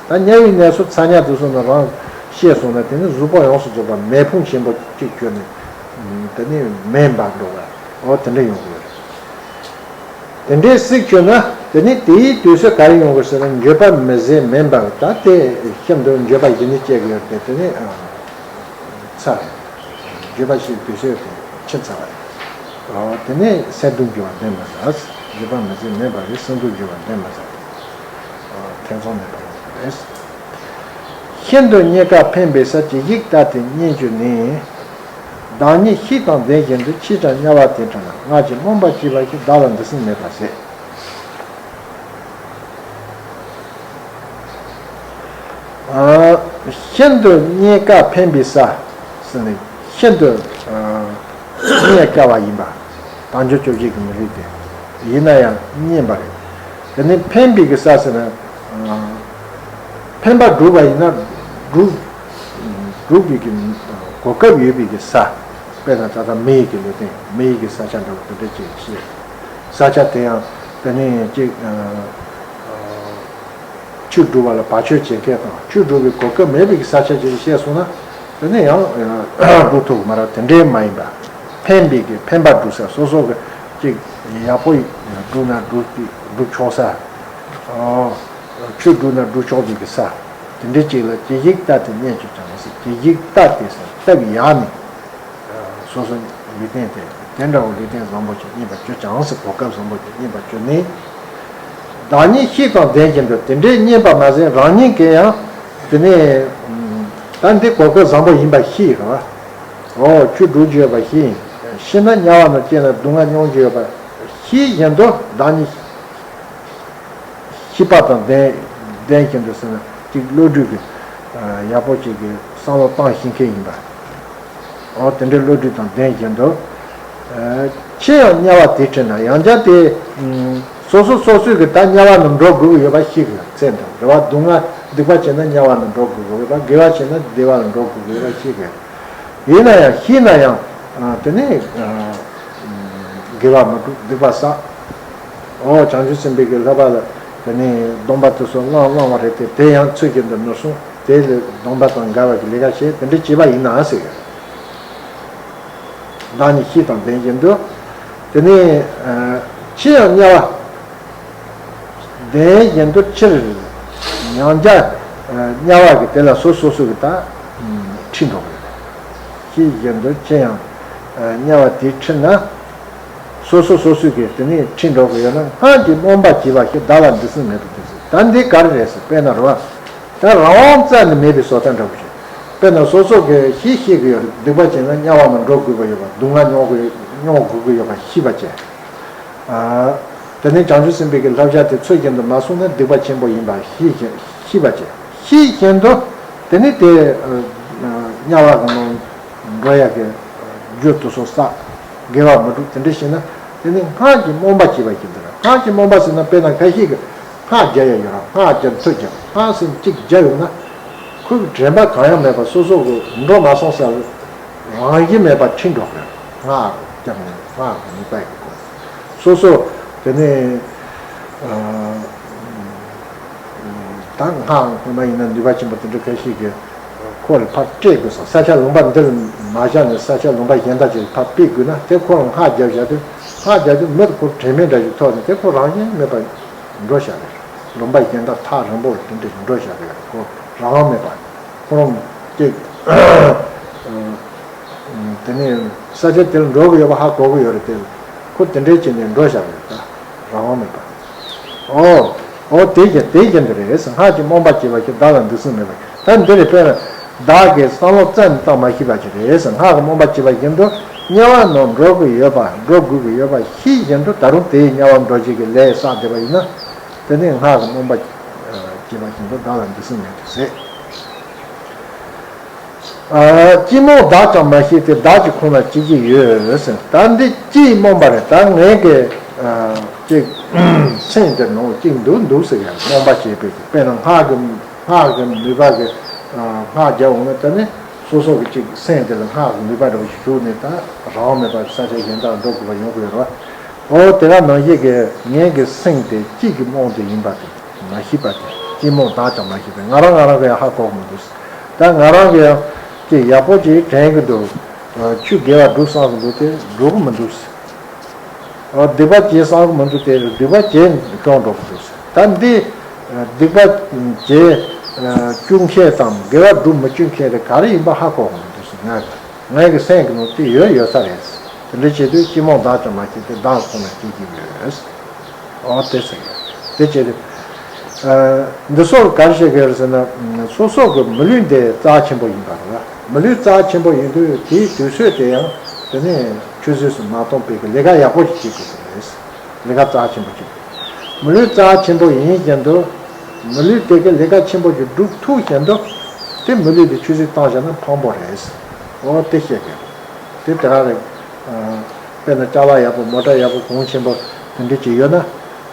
ད་དམྱལ་བའི་གནས་སུ་ཚ་དམྱལ་དུ་སོང་ན་རང་ཤི་སོང་ན། དེ་ནི་གཟུགས་པོ་ཡོངས་སུ་རྫོགས་པ་མེ་ཕུང་ཆེན་པོ་གཅིག་གྱུར་ནས། དེ་ནི་མེ་འབར་འགྲོ་བ། འོ་དེ་འདྲ་ཡོང་གི་ཡོད་རེད། དེ་འདྲའི་སྲེག་གྱུར་ན། དེ་ནི་དེའི་དུས་སུ་ག་རེ་ཡོང་གི་ཟེར་ན། འགྱོད་པ་མི་བཟད་མེ་འབར་བས། ད་དེ་ཤིན་ཏུ་འགྱོད་པ་ཞེ་ནི་སྐྱེ་གི་ཡོད་དེ། དེ་ནི་ཚར་རེད། འགྱོད་པ་ཞེ་དུས་སུ་དེ་ཕྱིན་ཚར་བ་རེད། དེ་ནི་སྲེག་བདུད་འགྱུར་བ་གདོན་མི་ཟ། འགྱོད་པ་མི་བཟད་མེ་འབར་བས། སྲེག་བདུད་འགྱུར་བ་གདོན་མི་ཟ། ཐེ་ཚོམ་མེད་པར་ཡོང་གི་རེད། ཤིན་ཏུ་རྙེད་དཀའ་ཕན་པའི་ས། ཇི་ཞིག་ལྟ་སྟེ་རྙེད་འགྱུར་ནས། བདག་ཉིད་ཤིག་དང་ལྡན་བཞིན་དུ། འཆི་ཀྱང་དམྱལ་བ་དེར་འཕྲད་ན། སྔར་གྱི་རྨོངས་པ་སྐྱེས་པ་ཞིག། བདག་ལ་འདི་སེམས་མེད་པར་ཟད། ཤིན་ཏུ་རྙེད་དཀའ་ཕན་པའི་ས་ཟེར་ནས། ཤིན་ཏུ་རྙེད་དཀའ་བ་ཡིན་པ། དལ་འབྱོར་བཅོ་བརྒྱད་ཀྱི་མི་ལུས་དེ་ཡིན་ན་ཡང་རྙེད་པ་རེད། དེ་ནས་ཕན་པའི་གི་ས་ཟེར་ན། ཕན་པ་སྒྲུབ་པ་ཡིན་ན་སྒྲུབ་སྒྲུབ་པའི་གི་གོ་སྐབས་ཡོད་པའི་གི་ས། དཔེར་ན་ད་ལྟ་མི་ཡི་གི་ལུས་རྟེན། མི་ཡི་གི་ས་ཆ་འདྲ་བོ་དེ་འདྲ་ཅིག་བཤད། ས་ཆ་དེ་ཡང་དེ་ནས་ཅིག་ཆོས་སྒྲུབ་པ་ལ་བར་ཆད་བྱེད་མཁན་དང་ཆོས་སྒྲུབ་པའི་གོ་སྐབས་མེད་པའི་ས་ཆ་ཅིག་བཤད་སོང་ན། དེ་ནས་ཡང་སྒྲུབ་ཐུབ་མ་རེད། དེ་འདྲའི་མ་ཡིན་པ། ཕན་པའི་གི་ཕན་པ་སྒྲུབ་ས། སོ་སོ་གི་ཅིག་ཡག་པོ་སྒྲུབ་ན་སྒྲུབ་སྒྲུབ་ཆོག་ས། ཆོས་སྒྲུབ་ན་སྒྲུབ་ཆོག་པའི་གི་ས། དེ་འདྲའི་ཅིག་ལ་ཇི་ཞིག་ལྟ་སྟེ་གནས་ཆོག་ཀྱང་སྲིད། ཇི་ཞིག་ལྟ་སྟེ་ཟེར་སྟབས་ཡག་ནས། སོ་སོ་ལུས་རྟེན་དེ་དེ་འདྲ་བོ་ལུས་རྟེན་བཟང་པོ་ཞིག་རྙེད་པར་གྱུར་ཀྱང་སྲིད། གོ་སྐབས་བཟང་པོ་ཞིག་རྙེད་པར་གྱུར་ནས། བདག་ཉིད་ཤེས་དང་ལྡན་བཞིན་དུ། དེ་འདྲའི་རྙེད་པ་མ་ཟད་རང་ཉིད་ཀྱིས་ཡང་དེ་ནས་ད་འདི་གོ་སྐབས་བཟང་པོ་ཡིན་པ་ཤེས་རེད་བ། འོ་ཆོས་སྒྲུབ་ཀྱི་ཡོད་པ་ཤེས། ཤེས་ན་དམྱལ་བ་ནང་སྐྱེས་ན་སྡུག་བསྔལ་མྱོང་གི་ཡོད་པ་ཤེས་བཞིན་དུ། བདག་ཉིད་ཤེས་པ་དང་ལྡན་ལྡན་བཞིན་དུ་ཟེར་ན་ཅིག་བློ་གྲོས་ཀྱི་ཡག་པོ་ཅིག་གི་བསམ་བློ་བཏང་ཤེས་མཁན་ཡིན་པ། འོ་དེ་འདྲའི་བློ་གྲོས་དང་ལྡན་བཞིན་དུ། ཆེ་ཡང་དམྱལ་བ་དེའི་ཁྲིད་ན། ཡང་བསྐྱར་དེ་སོ་སོ་སོ་སོས་ཀྱི་ད་དམྱལ་བ་ནང་འགྲོ་དགོས་ཀྱི་ཡོད་པ་ཤེས་དགོས། ཚེ་འདི་རེ་བ་སྡུག་བསྔལ་སྡིག་པ་བྱས་ན་དམྱལ་བ་ནང་འགྲོ་དགོས་ཀྱི་ཡོད་པ། དགེ་བ་བྱས་ན་བདེ་བ་ལ་འགྲོ་དགོས་ཀྱི་ཡོད་པ་ཤེས་དགོས། ཡིན་ན་ཡང་ཤེས་ན་ཡང་དེ་ནས་དགེ་བ་མི་སྒྲུབ། སྡིག་པ་བསགས། འོ་བྱང་ཆུབ་སེམས་དཔའི་གི་བསླབ་པ་ལ་དེ་ནས་སྡོམ་པ་དེ་ཚོ་བླངས་བླངས་པ་རེད་དེ། དེ་ཡང་ཚུལ་བཞིན་དུ་མི་སྲུང་། དེ་ལས་སྡོམ་པ་དང་འགལ་བ་གི་ལས་ཀ་བྱས། དེ་འདྲ་བྱས་པ་ཡིན་ན་ཟེར། བདག་ཉིད་ཤེས་དང་ལྡན་བཞིན་དུ། དེ་ནས་ཆེ་ཡང་དམྱལ་བ་ལྡན་བཞིན་དུ། ཕྱིར་ཡང་བསྐྱར་དམྱལ་བ་གི་དེ་ལ་སོ་སོ་སོ་གི་ད་ཁྲིད་འགྲོ་གི་རེད། ཤེས་བཞིན་དུ་ཆེ་ཡང་དམྱལ་བ་དེའི་ཁྲིད་ན། སོ་སོ་སོ་སོས་ཀྱིས་དེ་ནས་ཁྲིད་འགྲོ་གི་ཡོད་ན། སྔགས་ཀྱི་རྨོངས་པ་བྱས་པ་ཞིག་བདག་ལ་འདི་གསུངས་མེད་པ་དེ་ཟེར། ད་འདི་ག་རེ་རེད་ཟེར། དཔེར་ན་རེད་བ། ད་རང་དབང་རྩ་ནས་མེད་པའི་བཟོ་ལྟ་འདྲ་པོ་ཞིག་དཔེར་ན་སོ་སོ་གིས་ཤེས་ཤེས་ཀྱི་ཡོད་རེད། སྡིག་པ་བྱས་ན་དམྱལ་བ་ནང་འགྲོ་དགོས་པ་ཡོད་པ། སྡུག་བསྔལ་མྱོང་དགོས་མྱོང་དགོས་ཀྱི་ཡོད་པ་ཤེས་པ་བྱས། དེ་ནས་བྱང་ཆུབ་སེམས་དཔའི་གི་བསླབ་བྱ་དེ་ཚུལ་བཞིན་དུ་མ་སྲུང་ན་སྡིག་པ་ཆེན་པོ་ཡིན་པ་ཤེས་བཞིན་ཤེས་པ་བྱས། ཤེས་བཞིན་དུ་དེ་ནས་དེ་དམྱལ་བ་གི་ནང་འགྲོ་ཡག་གི་རྒྱུ་དེ་ཚོ་བསགས། དགེ་བ་མི་སྒྲུབ། དེ་འདྲ་བྱས་ན་དེ་ནི་སྔགས་ཀྱི་རྨོངས་པ་བྱས་པ་ཞིག་འདུག་སྔགས་ཀྱི་རྨོངས་པ་ཟེར་ན་དཔེར་ན་ཁ་ཤས་ཀྱིས་སྔགས་རྒྱག་ཡག་ཡོད་ར། སྔགས་རྒྱག་མཐུ་རྒྱག་སྔགས་ཟེར་གཅིག་རྒྱག་ཡོང་ན་ཁོའི་དྲན་པ་གང་ཡང་མེད་པ། སོ་སོ་གི་འགྲོ་མ་སོང་ས་རང་བཞིན་མེད་པ་ཁྲིད་འགྲོ་དགོས། སྔགས་རྒྱག་ནས་སྔགས་ཀྱི་ནུས་པ་ཡིན་དགོས། སོ་སོ་དེ་ནས་ད་སྔགས་སྔོན་མ་ཡིན་ན་ནུས་པ་ཆེན་པོ་དེ་འདྲ་ཁ་ཤས་ཀྱིས་ཁོ་ལ་ཕར་སྤྲད་དགོས་སོང་། ས་ཆ་ལུང་པ་འདིར་མ་བཞག་ནས་ས་ཆ་ལུང་པ་གཞན་དག་ཅིག་ཕར་ཕུད་དགོས་ན། དེ་ཁོ་ལ་སྔགས་རྒྱབ་བཞག་དུས་སྔགས་རྒྱབ་དུས་མི་དེ་ཁོ་དྲན་མེད་འདྲ་ཞིག་ཐོག་ནས་དེ་ཁོ་རང་བཞིན་མེད་པར་འགྲོ་བཞག་རེད། ལུང་པ་གཞན་དག་ཐག་རིང་པོ་དེ་འདྲ་ཞིག་འགྲོ་བཞག་རེད། ཁོ་རང་དབང་མེད་པར་ཁོ་རང་ཅིག་དེ་ནས་ས་ཆ་དེར་འགྲོ་གི་ཡོད་པ་ཧ་གོ་གི་ཡོད་རེད་དེ། ཁོ་དེ་འདྲའི་བྱས་ནས་འགྲོ་བཞག་རེད། ད་རང་དབང་མེད་པ། ཨོ། ཨོ་དེ་བཞིན་དེ་བཞིན་དུ་རེད་ཟེར། སྔགས་ཀྱི་རྨོངས་པ་བྱས་པ་ཞིག་བདག་ལ་འདི་གསུངས་མེད་པ། ད་འདི་རེད། དཔེར་ན་བདག་གིས་བསམ་བློ་རྩ་ནས་བཏང་མ་ཤེས་པ་ཞིག་རེད་ཟེར། སྔགས་ཀྱི་རྨོངས་པ་བྱས་པ་བཞིན་དུ་དམྱལ་བ་ནང་འགྲོ་དགོས་ཡོད་པ། འགྲོ་དགོས་ཀྱི་ཡོད་པ་ཤེས་བཞིན་དུ་ད་རུང་དེའི་དམྱལ་བ་འགྲོ་བྱེད་ཀྱི་ལས་བསགས་བསྡད་པ་ཡིན་ན། དེ་ནི་སྔགས་ཀྱི་རྨོངས་པ་བྱས་པ་བཞིན་དུ་བདག་ལ་འདི་གསུངས་མེད་དུ་ཟེར། ཨ། སྐྱེས་རྨོངས་བདག་ཀྱང་མ་ཤེས་ཏེ། བདག་གི་ཁོང་ན་སྐྱེ་གི་ཡོད་ཟེར། ད་འདི་སྐྱེས་རྨོངས་པ་རེད། ད་ངའི་གི་ཨ་ཅིག་སེམས་དེ་ནང་གཅིག་འདུག་འདུག་ཟེར་ཡང་རྨོངས་པ་བྱས་པའི་དཔེར་ན་སྔགས་ཀྱི་སྔགས་ཀྱི་ནུས་པ་གི་ཨ་སྔགས་རྒྱབ་འོང་ན། དེ་ནི་སོ་སོ་གི་ཅིག་སེམས་དེ་ལ་སྔགས་ཀྱི་ནུས་པ་འདྲ་བོ་ཞིག་ཞུགས་ནས་ད་རང་དབང་མེད་པར་ས་ཆ་གཞན་དག་འགྲོ་དགོས་པ་ཡོང་གི་ཡོད་རེད་བ། འོ་དེ་ག་ནང་བཞིན་གྱི་ངའི་གི་སེམས་དེ་སྐྱེས་ཀྱི་རྨོངས་དེ་ཡིན་པ་དེ་མ་ཤེས་པ་དེ། སྐྱེས་རྨོངས་བདག་ཀྱང་མ་ཤེས་པས། ང་རང་ང་རང་གི་ཡང་ཧ་གོ་གི་མི་འདུག་ད་ང་རང་གི་ཡང་ཅིག་ཡག་པོ་ཅིག་དྲན་གི་འདུག་ཆོས་དགེ་བ་སྒྲུབ་བསམ་གི་འདུག་དེ་འགྲུབ་གི་མི་འདུག་སྡིག་པ་བྱེད་བསམ་གི་མི་འདུག་དེ་སྡིག་པ་བྱེད་སྐྱོན་འགྲོ་གི་འདུག་ད་འདི་སྡིག་པ་བྱེད་བཅུག་མཁན་དང་དགེ་བ་སྒྲུབ་མི་བཅུག་མཁན་དེ་ག་རེ་ཡིན་པ་ཧ་གོ་གི་མི་འདུག་ང་ངའི་གི་སེམས་ཀྱི་ནང་དེ་ཡོད་ཡོད་ས་རེད། དེ་འདྲ་བྱེད་དུས་སྐྱེས་རྨོངས་བདག་ཀྱང་མ་ཤེས་ཏེ། བདག་ཁོང་ན་སྐྱེ་གི་ཡོད། ཨོ་དེ་ཟེར་གི་དེ་བྱེད་དུས། ཨ་འདི་སོགས་ག་རེ་བཤད་གི་ཡོད་ཟེར་ན། སོ་སོ་གི་མི་ལུས་འདི་རྩ་ཆེན་པོ་ཡིན་པ་རེད། མི་ལུས་རྩ་ཆེན་པོ་ཡིན་དུས་དེའི་དུས་ཚོད་དེ་ཡང་དེ་ནས་ཆུད་ཟོས་སུ་མ་གཏོང་བའི་གི་ལས་ཀ་ཡག་པོ་ཞིག་བྱེད་དགོས་ཀྱི་རེད། ལས་ཀ་རྩ་ཆེན་པོ་ཅིག་མི་ལུས་རྩ་ཆེན་པོ་ཡིན་བཞིན་དུ། མི་ལུས་དེ་གའི་ལས་ཀ་ཆེན་པོ་ཞིག་སྒྲུབ་ཐུབ་བཞིན་དུ། དེ་མི་ལུས་དེ་ཆུད་ཟོས་བཏང་བཞག་ན་ཕངས་པོ་རེད། འོ་དེ་བཤད་དགོས། དེ་དེ་ག་རེད། དཔེར་ན་ཅ་ལག་ཡག་པོ། མོ་ཊ་ཡག་པོ། གོང་ཆེན་པོ་དེ་འདྲ་ཅིག་ཡོད་ན།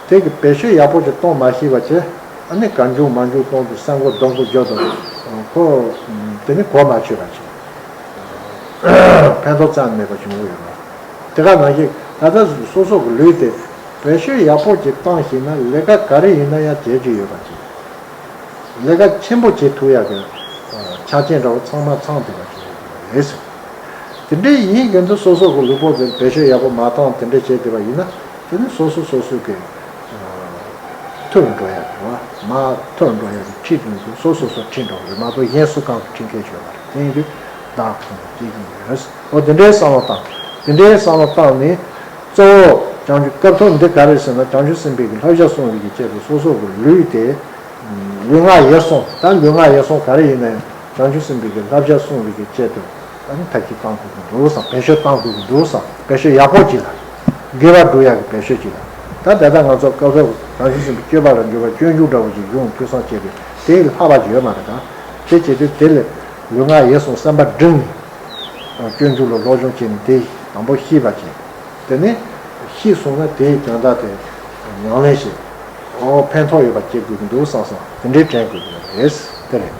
དེ་གི་བེད་སྤྱོད་ཡག་པོ་ཞིག་གཏོང་མ་ཤེས་པ་བྱས། ཨ་ནི་གང་བྱུང་མང་བྱུང་གཏོང་དུས་ས་མགོ་རྡོ་མགོ་འགྱོ་དང་། ཁོ་དེ་ནི་གོ་མ་ཆོད་པ་བྱས། ཕན་ཐོགས་རྩ་ནས་མེད་པ་བྱུང་གི་ཡོད་རེད། དེ་ག་ནང་བཞིན་ད་ལྟ་སོ་སོ་གི་ལུས་དེ་ བེད་སྤྱོད་ཡག་པོ་ཅིག་བཏང་ཤེས་ན་ལས་ཀ་ག་རེ་ཡིན་ན་ཡང་བྱེད་རྒྱུ་ཡོད་པ་ཅིག་ལས་ཀ་ཆེན་པོ་བྱེད་ཐུབ་ཡག་གི་ཆ་རྐྱེན་འདྲ་བོ་ཚང་མ་ཚང་བསྡད་པ་ཅིག་རེད་ཟེར། དེ་འདྲའི་ཡིན་གྱི་འདུག་སོ་སོ་གི་ལུས་པོ་དེ་བེད་སྤྱོད་ཡག་པོ་མ་བཏང་དེ་འདྲ་བྱས་བསྡད་པ་ཡིན་ན་དེ་ནི་སོ་སོ་སོ་སོ་གི་མཐོ་རུ་འགྲོ་ཡག་རེད་བ། མ་མཐོ་རུ་འགྲོ་ཡག་གི་ཁྲིད་དུ་འདུག་སོ་སོ་སོ་ཁྲིད་འགྲོ་གི་རེད་མ་གཏོགས་གཞན་སུ་གང་གི་ཁྲིད་མཁན་ཞིག་ཡོད་མ་རེད། དེ་ཡིན་དུས་བདག་ཁོང་སྐྱེ་གི་ཡོད། འོ་དེ་འདྲའི་བསམ་བློ་བཏང་། དེ་འདྲའི་བསམ་བློ་བཏང་ནས་གཙོ་བོ་བྱང་ཆུབ་སྐབས་ཐོག་འདི་ག་རེ་ཟེར་ན་བྱང་ཆུབ་སེམས་དཔའི་གི་བསླབ་བྱ་སྲུང་བའི་གི་ཆེད་དུ་སོ་སོ་གི་ལུས་དེ་ལུས་ངག་ཡིད་གསུམ། ད་ལུས་ངག་ཡིད་གསུམ་ག་རེ་ཡིན་ན་ཡང་བྱང་ཆུབ་སེམས་དཔའི་གི་བསླབ་བྱ་སྲུང་བའི་གི་ཆེད་དུ་ད་ནི་ཐབས་ཤེས་བཏང་དགོས་ཀྱི་འདུག་བསམ། བེད་སྤྱོད་བཏང་དགོས་ཀྱི་འདུག་བསམ། བེད་སྤྱོད་ཡག་པོ་ཅིག་ལ། དགེ་བ་སྒྲུབ་ཡག་གི་བེད་སྤྱོད་ཅིག་ལ། ད་ད་ལྟ་ང་ཚོ་སྐབས་སྐབས་བྱང་ཆུབ་སེམས་དཔའི་སྤྱོད་པ་ལ་འཇུག་པ་སྤྱོད་འཇུག་འདྲ་བོ་ཅིག་གཞུང་ཐོས་བསམ་བྱས་པས་དེ་ལྷག་པ་ཅིག་ཡོད་མ་རེད་ད། དེ་བྱེད་དུས་དེ་ལས་ལུས་ངག་ཡིད་གསུམ་བསམ་པ་བསྒྲིམས་ནས་སྤྱོད་འཇུག་ལ་སློབ་སྦྱོང་བྱས་ནས་དེ་དང་པོ་ཤེས་པ་བྱས། དེ་ནས་ཤེས་སོང་ན་དེའི་དོན་དག་དེ་ཉམས་ལེན་བྱེད། འོ་ཕན་ཐོགས་ཡོད་པ་བྱེད་དགོས་ཀྱི་འདུག་བསམ་སོང་དེ་འདྲའི་དྲན་དགོས་ཀྱི་རེད། དེ་རེད།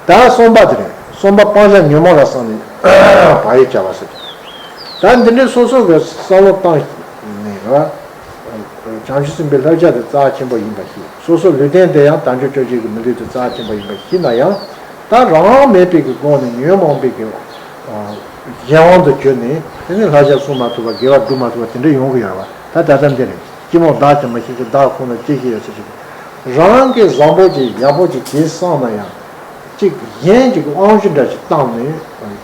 ད་གསུམ་པ་དེ་རེད། གསུམ་པ་སྤང་བྱ་ཉོན་མོངས་ལ་སོགས་ནས་བག་ཡོད་བྱ་བ་ཟེར། ད་འདི་འདྲའི་སོ་སོ་གི་བསམ་བློ་བཏང་ནས་རེད་བ། བྱང་ཆུབ་སེམས་དཔའི་བསླབ་བྱ་དེ་རྩ་ཆེན་པོ་ཡིན་པ་ཤེས། སོ་སོ་ལུས་རྟེན་དེ་ཡང་དལ་འབྱོར་སྤྱོད་བྱེད་ཀྱི་མི་ལུས་དེ་རྩ་ཆེན་པོ་ཡིན་པ་ཤེས་ན་ཡང་། ད་རང་དབང་མེད་པའི་གི་སྒོ་ནས་ཉོན་མོངས་པའི་གི་གཞན་དབང་དུ་གྱུར་ནས་དེ་ནས་བསླབ་བྱ་སྲུང་མ་ཐུབ་པ་དགེ་བ་སྒྲུབ་མ་ཐུབ་པ་དེ་འདྲ་ཡོང་གི་ཡོད་རེད་བ། ད་ད་ལྟ་འདི་རེད། སྐྱིད་མོ་བདག་ཀྱང་མི་ཤེས་ཀྱི་བདག་ཁོ་ན་སྐྱེ་གི་ཡོད་ཟེར་གྱི། རང་གིས་བཟང་པོ་ཅིག་ཡག་པོ་ཅིག་བྱེད་བསམ་ན་ཡང་། ཅིག་གཞན་གྱི་དབང་ཤུགས་འདྲ་ཞིག་བཏང་ནས་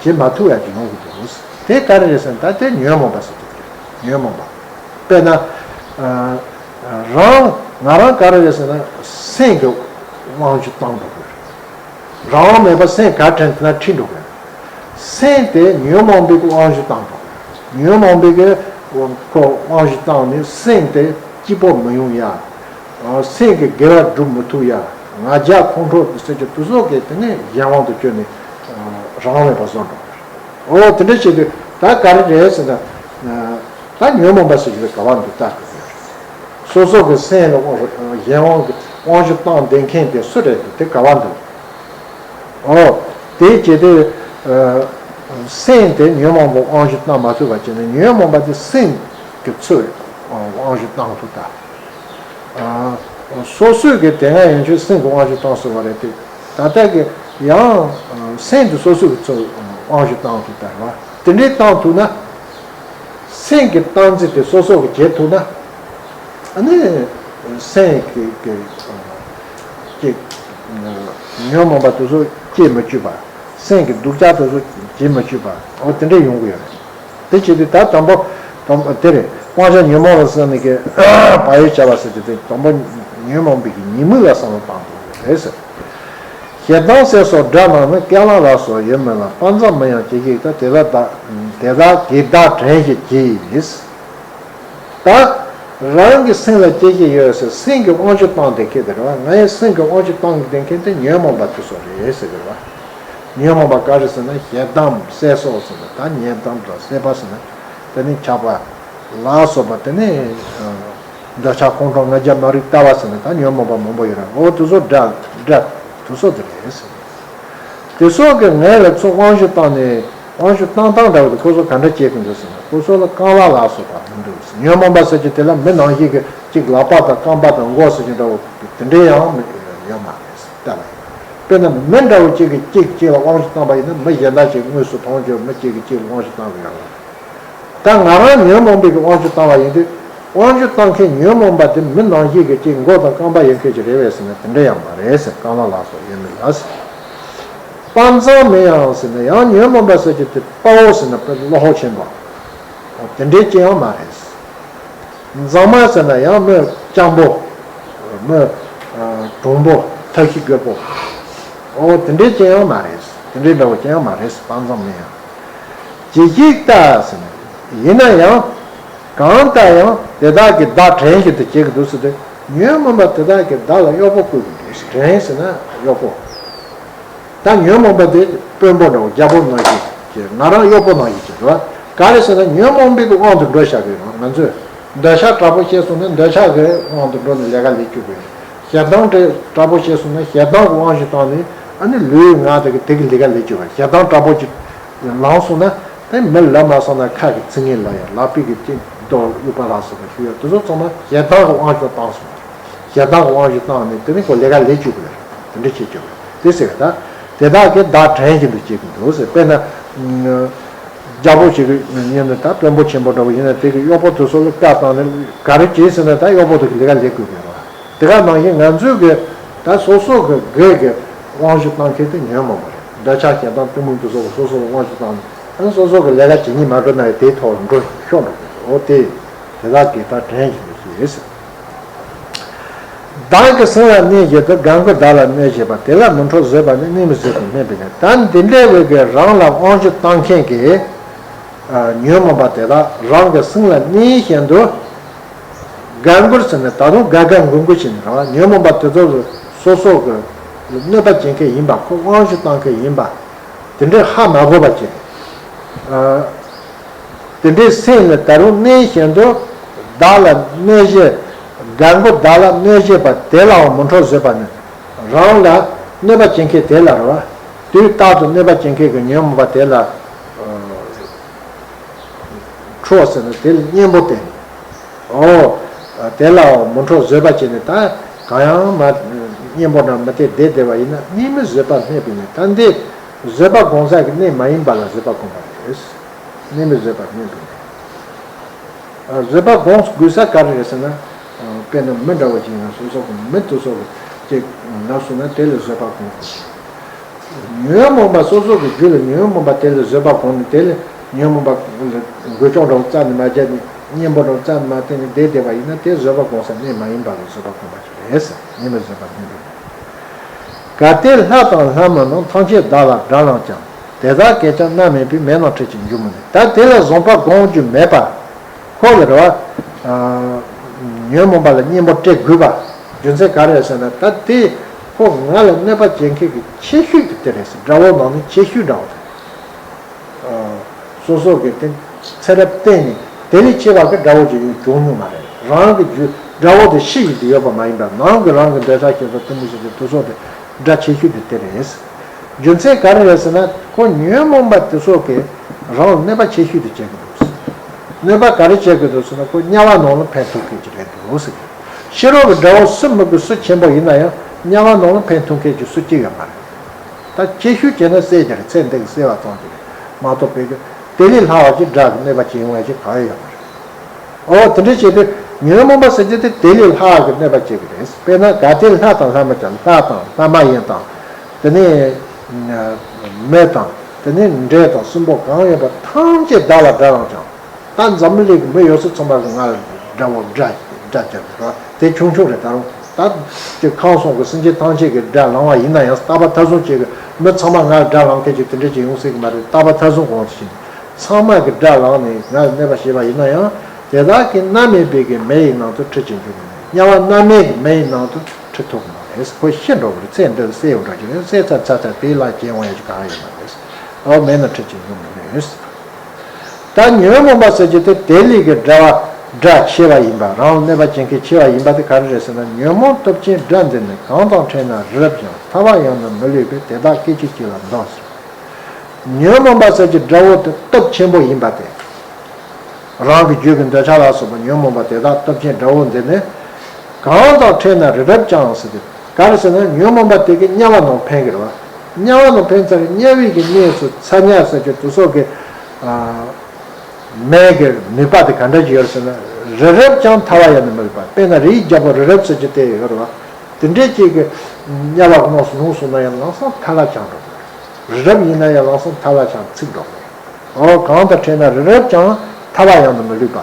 བྱེད་མ་ཐུབ་ཡ་ཅིག་ཡོང་གི་འདུག་དེ་ག་རེ་རེད་ཟེར་ན་ད་དེ་ཉོན་མོངས་པ་ཟེར་གྱི་རེད། ཉོན་མོངས་པ། དཔེར་ན། རང་ང་རང་ག་རེ་རེད་ཟེར་ན་སེམས་ཀྱི་དབང་ཤུགས་བཏང་འགྲོ་དགོས། རང་དབང་མེད་པར་སེམས་ག་དྲན་དེ་ན་ཁྲིད་འགྲོ་དགོས། སེམས་དེ་ཉོན་མོངས་པའི་དབང་ཤུགས་བཏང་འགྲོ་དགོས། ཉོན་མོངས་པའི་གི་ཁོ་དབང་ཤུགས་བཏང་ནས་སེམས་དེ་སྐྱིད་པོ་མི་ཡོང་ཡ། སེམས་ཀྱི་དགེ་བ་སྒྲུབ་མི་ཐུབ་ཡ། ང་རྒྱལ་ཁོང་ཁྲོ་ཟེར་གྱི་དེ་ཚོ་གི་དེ་ནས་གཞན་དབང་དུ་བསྐྱོད་ནས་རང་དབང་མེད་པ་བཟོ་འགྲོ་གི། འོ་དེ་འདྲ་བྱེད་དུས་ད་ག་རེ་རེད་ཟེར་ན། ད་ཉོན་མོངས་པ་ཟེར་གྱི་ག་བ་འདུག་ལྟ་དགོས་ཀྱི་རེད། སོ་སོ་གི་སེམས་ལ་དབང་གཞན་དབང་གི་དབང་ཤུགས་བཏང་བསྡད་མཁན་དེ་སུ་རེད་དེ་ག་བ་འདུག་འོ། དེ་བྱེད་དུས། སེམས་དེ་ཉོན་མོངས་པ་དབང་ཤུགས་བཏང་མ་ཐུབ་པ་བྱས་ནས་ཉོན་མོངས་པ་དེ་སེམས་ཀྱི་ཚུར་དབང་ཤུགས་བཏང་ཐུབ་ད། སོ་སོས་ཀྱི་དེ་སྔ་ཡན་ཆོད་སེམས་ཀྱི་དབང་ཤུགས་བཏང་ཟེར་བ་རེད་དེ། ད་ལྟ་གི་ཡང་སེམས་དེ་སོ་སོ་གི་ཚུར་དབང་ཤུགས་བཏང་ཐུབ་ད་རེད་བ། དེ་འདྲའི་བཏང་ཐུབ་ན། སེམས་ཀྱི་སྟངས་འཛིན་དེ་སོ་སོ་གི་བྱེད་ཐུབ་ན། ཨ་ནི། སེམས་ཀྱི་ཀྱི་ཀྱི་ཉོན་མོངས་པ་དེ་ཚོ་སྐྱེ་མི་བཅུག་པ། སེམས་ཀྱི་སྡུག་ཅག་དེ་ཚོ་བྱེད་མི་བཅུག་པ། འོ་དེ་འདྲ་ཡོང་གི་ཡོད་རེད། དེ་བྱེད་དུས་ད་དང་པོ་དང་པོ་དེ་རེད། སྤང་བྱ་ཉོན་མོངས་ལ་སོགས་ནས་ཀྱི་བག་ཡོད་བྱ་བ་ཟེར་དུས་དེ་དང་པོ་ཉོན་མོངས་པའི་གི་ཉེས་དམིགས་ལ་བསམ་བློ་བཏང་དགོས་རེད་ཟེར། ཞེ་སྡང་སེར་སོགས་དགྲ་རྣམས་ནི། སྐེག་ལམ་ལ་སོགས་ཡོད་མིན་ལ། དཔའ་མཛངས་མིན་ཡང་སྐྱེ་གི་ད་དེ་དག་བདག་དེ་དག་གི་བདག་དྲན་ཞིག་གྱིས། ད་རང་གི་སེམས་ལ་སྐྱེ་གི་ཡོད་ཟེར་སེམས་ཀྱི་དབང་ཤུགས་བཏང་དེ་སྐད་དེ་རེད་བ། ང་ཡི་སེམས་ཀྱི་དབང་ཤུགས་བཏང་གི་དེ་མཁན་དེ་ཉོན་མོངས་པ་དེ་ཚོ་རེད་ཟེར་གི་རེད་བ། ཉོན་མོངས་པ་ག་རེ་ཟེར་ན་ཞེ་སྡང་སེར་སོགས་ཟེར་ན་ད་ཉེ་སྡང་དང་སྲེད་པ་ཟེར་ན་དེ་ནི་ཆགས་པ་ལ་སོགས་པ་དེ་ནི། འདོད་ཆགས་ཁོང་ཁྲོ་ང་རྒྱལ་མ་རིག་ལྟ་བ་ཟེར་ནས་ད་ཉོན་མོངས་པ་མང་པོ་ཡོད་རེད། འོ་དེ་ཚོ་དགྲ་དགྲ་དེ་ཚོ་དེ་རེད་ཟེར། དེ་སོགས་ཀྱི་ངན་ལ་ཚུར་དབང་ཤུགས་བཏང་ནས་དབང་ཤུགས་བཏང་སྟངས་འདྲ་བོ་དེ་ཁོ་ཚོ་ག་འདྲ་བྱེད་ཀྱི་འདུག་ཟེར་ན་ཁོ་ཚོ་ལ་རྐང་ལག་ལ་སོགས་པ་མི་འདུག་ཟེར། ཉོན་མོངས་པ་ཟེར་གྱི་དེ་ལ་མི་ནང་བཞིན་གྱི་གཅིག་ལག་པ་དང་རྐང་པ་དང་མགོ་ཟེར་གྱི་འདྲ་བོ་དེ་འདྲའི་ཡང་མི་ཡོད་མ་རེད་ཟེར་ལྟ་བ་ཡིན། དཔེར་ན་མི་འདྲ་བོ་གཅིག་གིས་གཅིག་གཅིག་ལ་དབང་ཤུགས་བཏང་པ་ཡིན་ན་མི་གཞན་དག་ཅིག་དངོས་སུ་མཐོང་རྒྱུ་མི་གཅིག་གིས་གཅིག་ལ་དབང་ཤུགས་བཏང་གི་ཡོད་རེད། ད་ང་རང་ཉོན་མོངས་པའི་གི་དབང་ཤུགས་བཏང་བ་ཡིན་དུས་དབང་ཤུགས་བཏང་མཁན་ཉོན་མོངས་པ་དེ་མི་ནང་བཞིན་གྱི་གཅིག་མགོ་དང་རྐང་པ་ཡིན་མཁན་ཅིག་རེད་པས་ཟེར་ན་དེ་འདྲ་ཡང་མ་རེད་ཟེར། རྐང་ལག་ལ་སོགས་ཡོད་མིན་ལ་ཟེར། དཔའ་མཛངས་མིན་ཡང་ཟེར་ན་ཡང་ཉོན་མོངས་པ་ཟེར་གྱི་དེ་དཔའ་བོ་ཟེར་ན་དཔེ་བློ་ཁོག་ཆེན་པོ། དེ་འདྲའི་ཅི་ཡང་མ་རེད་ཟེར། མཛངས་མ་ཟེར་ན་ཡང་མི་སྤྱང་པོ། མི་གྲུང་པོ་ཐབས་ཤེས་རྒོད་པོ། འོ་དེ་འདྲའི་ཅི་ཡང་མ་རེད་ཟེར། དེ་འདྲའི་འདྲ་བོ་ཅི་ཡང་མ་རེད་ཟེར། དཔའ་མཛངས་མིན་ཡང་། ཇི་ཞིག་ལྟ་ཟེར་ན། ཡིན་ན་ཡང་། གང་ལྟར་ཡང་དེ་དག་གི་བདག་དྲན་བཞིན་དུ་བྱེད་ཀྱི་འདུག་ཟེར་ཏེ། ཉོན་མོངས་པ་དེ་དག་གི་བདག་ལ་གཡོག་པོ་བསྐོས་ཀྱི་འདུག་དྲན་ཟེར་ན་གཡོག་པོ། ད་ཉོན་མོངས་པ་དེ་དཔོན་པོ་འདྲ་བོ་རྒྱལ་པོ་ནང་བཞིན་གྱི་ང་རང་གཡོག་པོ་ནང་བཞིན་གྱི་རེད་བ། ག་རེ་ཟེར་ན་ཉོན་མོངས་པའི་དབང་དུ་འགྲོ་བཞག་གི་རེད་བ། ང་ཚོས་འདོད་ཆགས་དྲག་པོ་སྐྱེས་སོང་ན་འདོད་ཆགས་ཀྱི་དབང་དུ་འགྲོ་ནས་ལས་ཀ་ལས་བཅུག་གི་རེད། ཞེ་སྡང་དྲག་པོ་སྐྱེས་སོང་ན་ཞེ་སྡང་གི་དབང་ཞིག་བཏང་ནས་ཨ་ནི་ལུས་ངག་དེ་གི་དེ་གི་ལས་ཀ་ལས་བཅུག་གི་རེད། ཞེ་སྡང་དྲག་པོ་ཅིག་ལངས་སོང་ན། དེ་མི་ལབ་མ་སོང་ན་ཁ་གི་ཚིག་ངན་ལབ་ཡ། ལག་པའི་གི་ཅིག་ ཏོ་དབྱུག་པ་ལ་སོགས་པ་ཞུ་ཡ་དེ་ཚོ་ཚང་མ་ཞེ་སྡང་གི་དབང་ཤུགས་བཏང་སོང་། ཞེ་སྡང་གི་དབང་ཤུགས་བཏང་ནས་དེ་ནི་ཁོ་ལས་ཀ་ལས་བཅུག་གི་རེད། དེ་འདྲ་བྱེད་བཅུག་གི་རེད། དེ་ཟེར་བ་ད་དེ་དག་གིས་བདག་བྲན་བཞིན་དུ་བྱེད་ཀྱི་འདུག་ཟེར། དཔེར་ན། རྒྱལ་པོ་ཞིག་གི་ཡིན་ན་ད་དཔོན་པོ་ཆེན་པོ་འདྲ་བོ་ཡིན་ན་དེ་གི་གཡོག་པོ་དེ་ཚོ་ལ་བཀའ་བཏང་ནས་ག་རེ་བྱེད་ཟེར་ན་ད་གཡོག་པོ་དེ་གི་ལས་ཀ་ལས་དགོས་ཀྱི་རེད། དེ་ག་ནང་བཞིན་ང་ཚོའི་གི་ད་སོ་སོ་གི་སྒེར་གི་དབང་ཤུགས་བཏང་མཁན་དེ་ཉོན་མོངས་པ་རེད། འདོད་ཆགས་ཞེ་སྡང་གཏི་མུག་དེ་ཚོ་གི་སོ་སོ་ལ་དབང་ཤུགས་བཏང་ནས་ཨ་ནི་སོ་སོ་གི་ལས་ཀ་བྱེད་སྙིང་མ་འདོད་ན་ཡང་དེའི་ཐོག་ལ་འགྲོ་ཤོར་འགྲོ་གི་རེད། འོ་དེ་དེ་དག་གིས་ད་བྲན་བཞིན་དུ་བྱེད། བདག་གི་སྲིན་ལ་གནས་བཞིན་དུ། དགའ་མགུར་བདག་ལ་གནོད་བྱེད་པ། དེ་ལ་མི་ཁྲོ་བཟོད་པ་ནི། གནས་མི་བཟོད་པར་སྨྲས་པས་ནི། ད་འདི་འདྲའི་བའི་གི་རང་ལ་དབང་ཤུགས་བཏང་མཁན་གྱི་ཨ་ཉོན་མོངས་པ་དེ་དག་རང་གི་སྲིན་ལ་གནས་བཞིན་དུ། དགའ་མགུར་ཟེར་ནས་ད་དུང་དགའ་དགའ་མགུར་མགུར་བྱས་ནས་རང་ཉོན་མོངས་པ་དེ་ཚོ་ལ་སོ་སོ་གི་གནོད་པ་བྱེད་མཁན་ཡིན་པ། ཁོ་དབང་ཤུགས་བཏང་མཁན་ཡིན་པ། དེ་འདྲའི་ཧ་མ་གོ་བ་བྱས། ཨ། དེ་འདྲའི་སྲིན་ལ་ད་རུང་གནས་བཞིན་དུ། བདག་ལ་གནོད་བྱེད། དགའ་མགུར་བདག་ལ་གནོད་བྱེད་པ། དེ་ལའང་མི་ཁྲོ་བཟོད་པ་ནི། རང་ལ་གནོད་པ་བྱེད་མཁན་དེ་ལ་རེད་བ། དུས་རྟག་ཏུ་གནོད་པ་བྱེད་མཁན་གྱི་ཉོན་མོངས་པ་དེ་ལ་ཁྲོ་ཟེར་ན་དེ་ལ་གཉེན་པོ་བསྟེན། ཨོ། དེ་ལའང་མི་ཁྲོ་བཟོད་པ་བྱས་ནས་ད་གང་ཡང་མ་གཉེན་པོ་འདྲ་མི་བསྟེན་བསྡད་བསྡད་པ་ཡིན་ན་གནས་མི་བཟོད་པར་སྨྲས་པས་ནི། ད་འདི་བཟོད་པ་སྒོམ་ས་གི་གནས་མ་ཡིན་པ་ལ་བཟོད་པ་སྒོམ་པ་རེད། གནས་མི་བཟོད་པར་སྨྲས་པས་ནི། བཟོད་པ་སྒོམ་དགོས་ས་ག་རེ་རེད་ཟེར་ན། དཔེར་ན་མི་འདྲ་བོ་ཅིག་ཡིན་ན་སོ་སོ་གི་མི་དེ་ཚོ་གི་ཅིག་ལབ་སོང་ན་དེ་ལ་བཟོད་པ་སྒོམ་དགོས། ཉོན་མོངས་པ་སོ་སོ་གི་རྒྱུད་ལ་ཉོན་མོངས་པ་དེ་ལ་བཟོད་པ་སྒོམ་ནས་དེ་ལ་ཉོན་མོངས་པ་ལ་འགུལ་སྐྱོད་འདྲ་བོ་རྩ་ནས་མ་བརྒྱབ་ནས་གཉེན་པོ་འདྲ་བོ་རྩ་ནས་མ་བསྟེན་ནས་བསྡད་བསྡད་པ་ཡིན་ན་དེ་བཟོད་པ་སྒོམ་ས་གནས་མ་ཡིན་པ་ལ་བཟོད་པ་སྒོམ་པ་ཞིག་རེད་ཟེར། གནས་མི་བཟོད་པ་སྨྲས་པས་ནི། གལ་ཏེ་ལྷ་དང་ལྷ་མིན་རྣམས། ཐམས་ཅད་བདག་ལ་དགྲར་ལངས་ཀྱང་། དེ་དག་སྐད་ཀྱང་རྣ་མེད་པས། མེད་རྣམས་ཁྲིད་ཅིང་འཇུག་མི་ནུས། ད་དེ་ལ་བཟོད་པ་སྒོམ་རྒྱུ་མེད་པ། ཁོ་ལ་རེད་བ། ཨ། ཉོན་མོངས་པ་ལ་གཉེན་པོ་སྤྲད་དགོས་པ། རྒྱུ་མཚན་ག་རེ་རེད་ཟེར་ན་ད་དེ་ཁོ་ང་ལ་གནོད་པ་བྱེད་མཁན་གྱི་ཆེ་ཤོས་ཀྱི་དེ་རེད་ཟེར། དགྲ་བོ་ནང་ནས་ཆེ་ཤོས་འདྲ་བོ་དེ། ཨ། སོ་སོ་གི་དེ་ཚེ་རབས་གཏན་ནས་དེ་ལས་ཆེ་བ་གི་དགྲ་བོ་ཅིག་ཡང་བྱུང་མྱོང་མ་རེད། རང་གི་རྒྱུད་དགྲ་བོ་དེ་ཤི་ཡི་དུ་ཡོད་པ་མ་ཡིན་པར་ནང་གི་རང་གི་འདོད་ཆགས་ཞེ་སྡང་གཏི་མུག་ཟེར་དུས་དེ་ཚོ་དེ་དགྲ་ཆེ་ཤོས་དེ་དེ་རེད། རྒྱུ་མཚན་ག་རེ་རེད་ཟེར་ན་ཁོ་ཉོན་མོངས་པ་དེ་ཚོ་གིས་རང་ལ་གནོད་པ་ཆེ་ཤོས་དེ་བྱེད་ཀྱི་འདུག་གནོད་པ་ག་རེ་བྱེད་ཀྱི་འདུག་ཟེར་ན་ཁོ་དམྱལ་བ་ནང་ལ་ཕན་ཐོགས་མཁན་ཅིག་རེད་འདུག་ཟེར་གི། ཕྱི་རོལ་གྱི་དགྲ་བོ་སུ་མི་དགོས་སུ་ཆེན་པོ་ཡིན་ན་ཡང་དམྱལ་བ་ནང་ལ་ཕན་ཐོགས་མཁན་ཅིག་སུ་གཅིག་ཡོད་མ་རེད། ད་ཆེ་ཤོས་བྱས་ན་བསད་རྒྱུ་རེད། ཚེ་འདི་གི་བསད་པ་ཙམ་ཅིག་རེད་མ་གཏོགས་བོད་ཀྱི་དེ་ལས་ལྷག་པ་ཅིག་དགྲ་གི་གནོད་པ་བྱེད་ཡོང་བ་ཞིག་གང་ཡང་ཡོད་མ་རེད། ཨོ་དེ་འདྲ་བྱས་ཏེ་ཉོན་མོངས་པ་ཟེར་རྒྱུ་དེ་དེ་ལས་ལྷག་གི་གནོད་པ་བྱེད་ཀྱི་རེད། དཔེར་ན་གལ་ཏེ་ལྷ་དང་ལྷ་མིན་ཀྱང་། ལྷ་དང་ལྷ་མ་ཡིན་དང་། དེ་ནས་མི་དང་། དེ་ནས་འདྲེ་དང་སྲིན་པོ་གང་ཡོད་པ་ཐམས་ཅད་བདག་ལ་དགྲར་ལངས་ཀྱང་། ད་འཛམ་བུ་གླིང་གི་མི་ཡོད་ཚད་ཚང་མ་གི་ང་ལ་དགྲ་བོ་དགྲ་དགྲ་བྱ་དགོས་ར། དེ་ཆུང་ཆུང་རེད། ད་རུང་ད་ཅིག་ཁམས་གསུམ་གི་སེམས་ཅན་ཐམས་ཅད་ཀྱི་དགྲ་ལངས་པ་ཡིན་ན་ཡང་རྟག་པ་མཐའ་གསུམ་ཅིག་གི་མི་ཚང་མ་ང་ལ་དགྲ་ལངས་མཁན་ཅིག་དེ་འདྲ་ཅིག་ཡོང་སྲིད་ཀྱི་མ་རེད། རྟག་པ་མཐའ་གསུམ་གོང་དུ་ཕྱིན་ཚང་མ་གི་དགྲ་ལངས་ནས་ང་ལ་གནོད་པ་བྱས་པ་ཡིན་ན་ཡང་དེ་དག་གིས་རྣམ་མེད་པའི་གི་མེ་ཡི་ནང་དུ་ཁྲིད་ཅིང་འཇུག་གི་མེད། དམྱལ་བ་རྣམ་མེད་ཀྱི་མེ་ཡི་ནང་དུ་ཁྲིད་ཐུབ་ཀྱི་མ་རེད། ཁོ་ཤི་འགྲོ་གི་རེད། ཚེ་འདི་ལ་བསད་ཡོང་འགྲོ་གི་རེད། བསད་ཚར་ཚར་ཚར་དེའི་ལ་སྐྱེ་འོང་ཡ་ཅིག་གང་ཡོད་མ་རེད། ཨོ་མེད་ན་ཁྲིད་ཅིང་འཇུག་མི་ནུས། ད་ཉོན་མོངས་པ་ཟེར་རྒྱུ་དེ་དེ་ལས་ཀྱི་དགྲ་བ་དགྲ་ཆེ་བ་ཡིན་པ། རང་ལ་གནོད་པ་བྱེད་མཁན་ཆེ་བ་ཡིན་པ་དེ་ག་རེ་རེད་ཟེར་ན། ཉོན་མོངས་སྟོབས་ཆེན་དགྲ་འདི་ནི། གང་དང་ཕྲད་ན་རི་རབ་ཀྱང་། ཐར་བ་ཡང་ནི་མི་ལུས་པས། དེ་དག་སྐད་ཅིག་གཅིག་ལ་བཟློག་ཟེར། ཉོན་མོངས་པ་ཟེར་རྒྱུ་དགྲ་བོ་དེ་སྟོབས་ཆེན་པོ་ཡིན་པ་དེ། རང་གི་རྒྱུད་ཀྱི་འདོད་ཆགས་ལ་སོགས་པ་ཉོན་མོངས་པ་དེ་དག་སྟོབས་ཆེན་དགྲ་བོ་འདི་ནི། གང་དང་ཕྲད་ན་རི་རབ་ཀྱང་ཟེར་ཏེ། ག་རེ་ཟེར་ན་ཉོན་མོངས་པ་དེ་གིས་དམྱལ་བ་ནང་འཕེན་གྱི་རེད་བ། དམྱལ་བ་ནང་འཕེན་ཚར་དམྱལ་བའི་གི་གནས་སུ་ཚ་དམྱལ་ཟེར་རྒྱུ་དེ་སོགས་ཀྱི། ཨ། མེ་གི་ནུས་པ་དེ་ག་འདྲ་ཅིག་ཡོད་ཟེར་ན། རི་རབ་ཀྱང་ཐར་བ་ཡང་ནི་མི་ལུས་པ། དཔེར་ན་རིའི་རྒྱལ་པོ་རི་རབ་ཟེར་རྒྱུ་དེ་ཡོད་རེད་བ། དེ་འདྲའི་ཅིག་གི་དམྱལ་བ་ནང་སོང་སོང་ན་ཡང་ལམ་སང་ཐར་ལ་བྱང་འགྲོ་གི་རེད། རི་རབ་ཡིན་ན་ཡང་ལམ་སང་ཐར་ལ་བྱང་ཚིག་འགྲོ་གི་རེད། ཨོ་གང་དང་ཕྲད་ན་རི་རབ་ཀྱང་། ཐར་བ་ཡང་ནི་མི་ལུས་པ།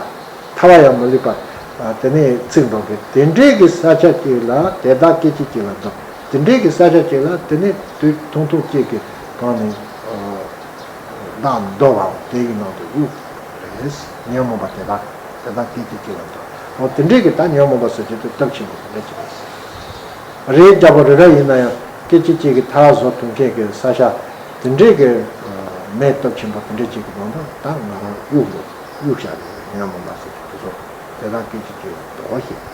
ཐར་བ་ཡང་མི་ལུས་པ། ཨ། དེ་ནས་ཚིག་འགྲོ་གི། དེ་འདྲའི་གི་ས་ཆ་ཅིག་ལ་དེ་དག་སྐད་ཅིག་གཅིག་ལ་བཟློག་དེ་འདྲའི་གི་ས་ཆ་ཅིག་ལ་དེ་ནས་དུས་ཐུང་ཐུང་གཅིག་གི་གང་ནས། ཨ། བདག་འདོད་པའང་དེ་ཡི་ནང་དུ་གཡུག་རེད། ཉོན་མོངས་པ་དེ་དག་དེ་དག་སྐད་ཅིག་གཅིག་ལ་བཟློག་འོ་དེ་འདྲའི་གི་ད་ཉོན་མོངས་པ་ཟེར་རྒྱུ་དེ་སྟོབས་ཆེན་པོ་དེ་འདྲ་ཅིག་རེད། རིའི་རྒྱལ་པོ་རི་རབ་ཡིན་ན་ཡང་སྐད་ཅིག་གཅིག་གིས་ཐར་བཟོ་ཐུབ་མཁན་གྱི་ས་ཆ་དེ་འདྲའི་གི་མེ་སྟོབས་ཆེན་པོ་དེ་འདྲ་ཅིག་གི་ནང་དུ་ད་ང་རང་གཡུག་རེད། གཡུག་བཞག་རེད། ཉོན་མོངས་པ་ཟེར་རྒྱུ་དེ་ཚོ་དེ་དག་སྐད་ཅིག་གཅིག་ལ་བཟློག་ཞེས།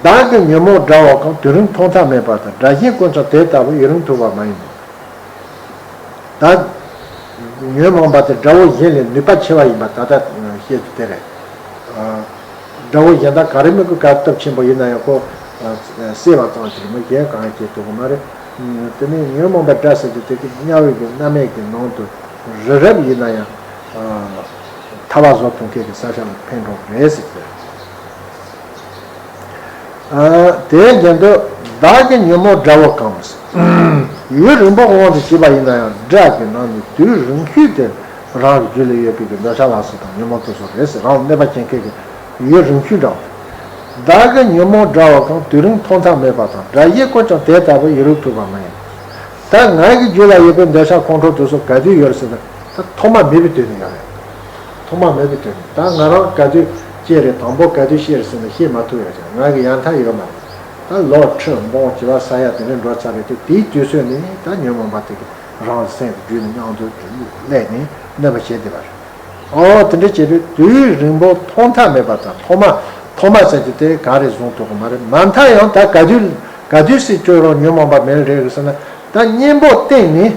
བདག་གི་ཉོན་མོངས་དགྲ་བོ་གང་། དུས་རིང་ཐོག་མཐའ་མེད་པ་དང་། དགྲ་གཞན་ཀུན་ཀྱང་དེ་ལྟ་བུ། ཡུན་རིང་ཐུབ་པ་མ་ཡིན་ནོ། ད་ ཉོན་མོངས་པ་དེ་དགྲ་བོ་གཞན་ལས་ནུས་པ་ཆེ་བ་ཡིན་པ་ད་ལྟ་བཤད་རྒྱུ་དེ་རེད། དགྲ་བོ་གཞན་དག་ག་རེ་མི་དགོས་ག་སྟོབས་ཆེན་པོ་ཡིན་ན་ཡང་ཁོ་བསད་པ་ཙམ་གྱིས་མི་གཞན་གང་ཡང་བྱེད་ཐུབ་ཀྱི་མ་རེད། དེ་ནས་ཉོན་མོངས་པའི་དགྲ་ཟེར་རྒྱུ་དེ་གི་དམྱལ་བའི་གི་མནར་མེད་ཀྱི་ནང་དུ་རི་རབ་ཡིན་ན་ཡང་ཐར་པ་བཟོ་ཐུབ་མཁན་གྱི་ས་ཆ་ལ་འཕེན་འགྲོ་གི་རེད་ཟེར་གྱི་རེད། དེའི་རྒྱན་དུ་བདག་གི་ཉོན་མོངས་དགྲ་བོ་གང་། ཡུན་རིང་པོ་དབང་དུ་བྱས་པ་ཡིན་ན་ཡང་དགྲ་གི་ནང་ནས་དུས་རིང་ཤོས་དེ་རང་གི་རྒྱུད་ལ་ཡོད་པའི་གི་འདོད་ཆགས་ལ་སོགས་དང་ཉོན་མོངས་དེ་ཚོ་རེད་ཟེར། རང་ལ་གནོད་པ་བྱེད་མཁན་གྱི་ཡུན་རིང་ཤོས་འདྲ་བ། བདག་གི་ཉོན་མོངས་དགྲ་བོ་གང་། དུས་རིང་ཐོག་མཐའ་མེད་པ་དང་། དགྲ་གཞན་བཀོད་ཀྱང་དེ་ལྟ་བུ་ཡུན་རིང་ཐུབ་པ་མ་ཡིན། ད་ང་གི་རྒྱུད་ལ་ཡོད་པའི་འདོད་ཆགས་ཁོང་ཁྲོ་དེ་ཚོ་ག་དུས་ཡོད་ཟེར་ན་ད་ཐོག་མ་མེད་པའི་དུས་ནས་ཡོད་རེད། ཐོག་མ་མེད་པའི་དུས་ནས་ད་ང་རང་ག་དུས་སྐྱེས་རེད། དང་པོ་ག་དུས་སྐྱེས་རེད་ཟེར་ན་བཤད་མ་ཐུབ་ཡོད་ཀྱང་ང་གི་ཡང་མཐའ་ཡོད་མ་རེད། ད་ལོ་ཁྲི་འབུམ་བྱེ་བ་ས་ཡ་དེ་འདྲ་འགྲོ་ཚར་རེད་དེ་དེའི་དུས་ཚོད་ནས་ད་ཉོན་མོངས་པ་དེ་གི་རང་གི་སེམས་ཀྱི་རྒྱུད་ནས་མྱང་དུ་སླེབས་ནས་གནོད་པ་བྱེད་བསྡད་པ་རེད། ཨོ་དེ་འདྲ་བྱས་པའི་དུས་རིང་པོ་ཐོག་མཐའ་མེད་པ་དང་ཐོག་མ་ཐོག་མ་ཟེར་རྒྱུ་དེ་ག་རེ་བཟུང་ཐུབ་ཀྱི་མ་རེད། མ་མཐའ་ཡང་ད་ག་དུས་ག་དུས་སྲིད་སྐྱོ་རོགས་ཉོན་མོངས་པ་མེད་རེད་ཟེར་ན་ད་གཉེན་པོ་བསྟེན་ནས་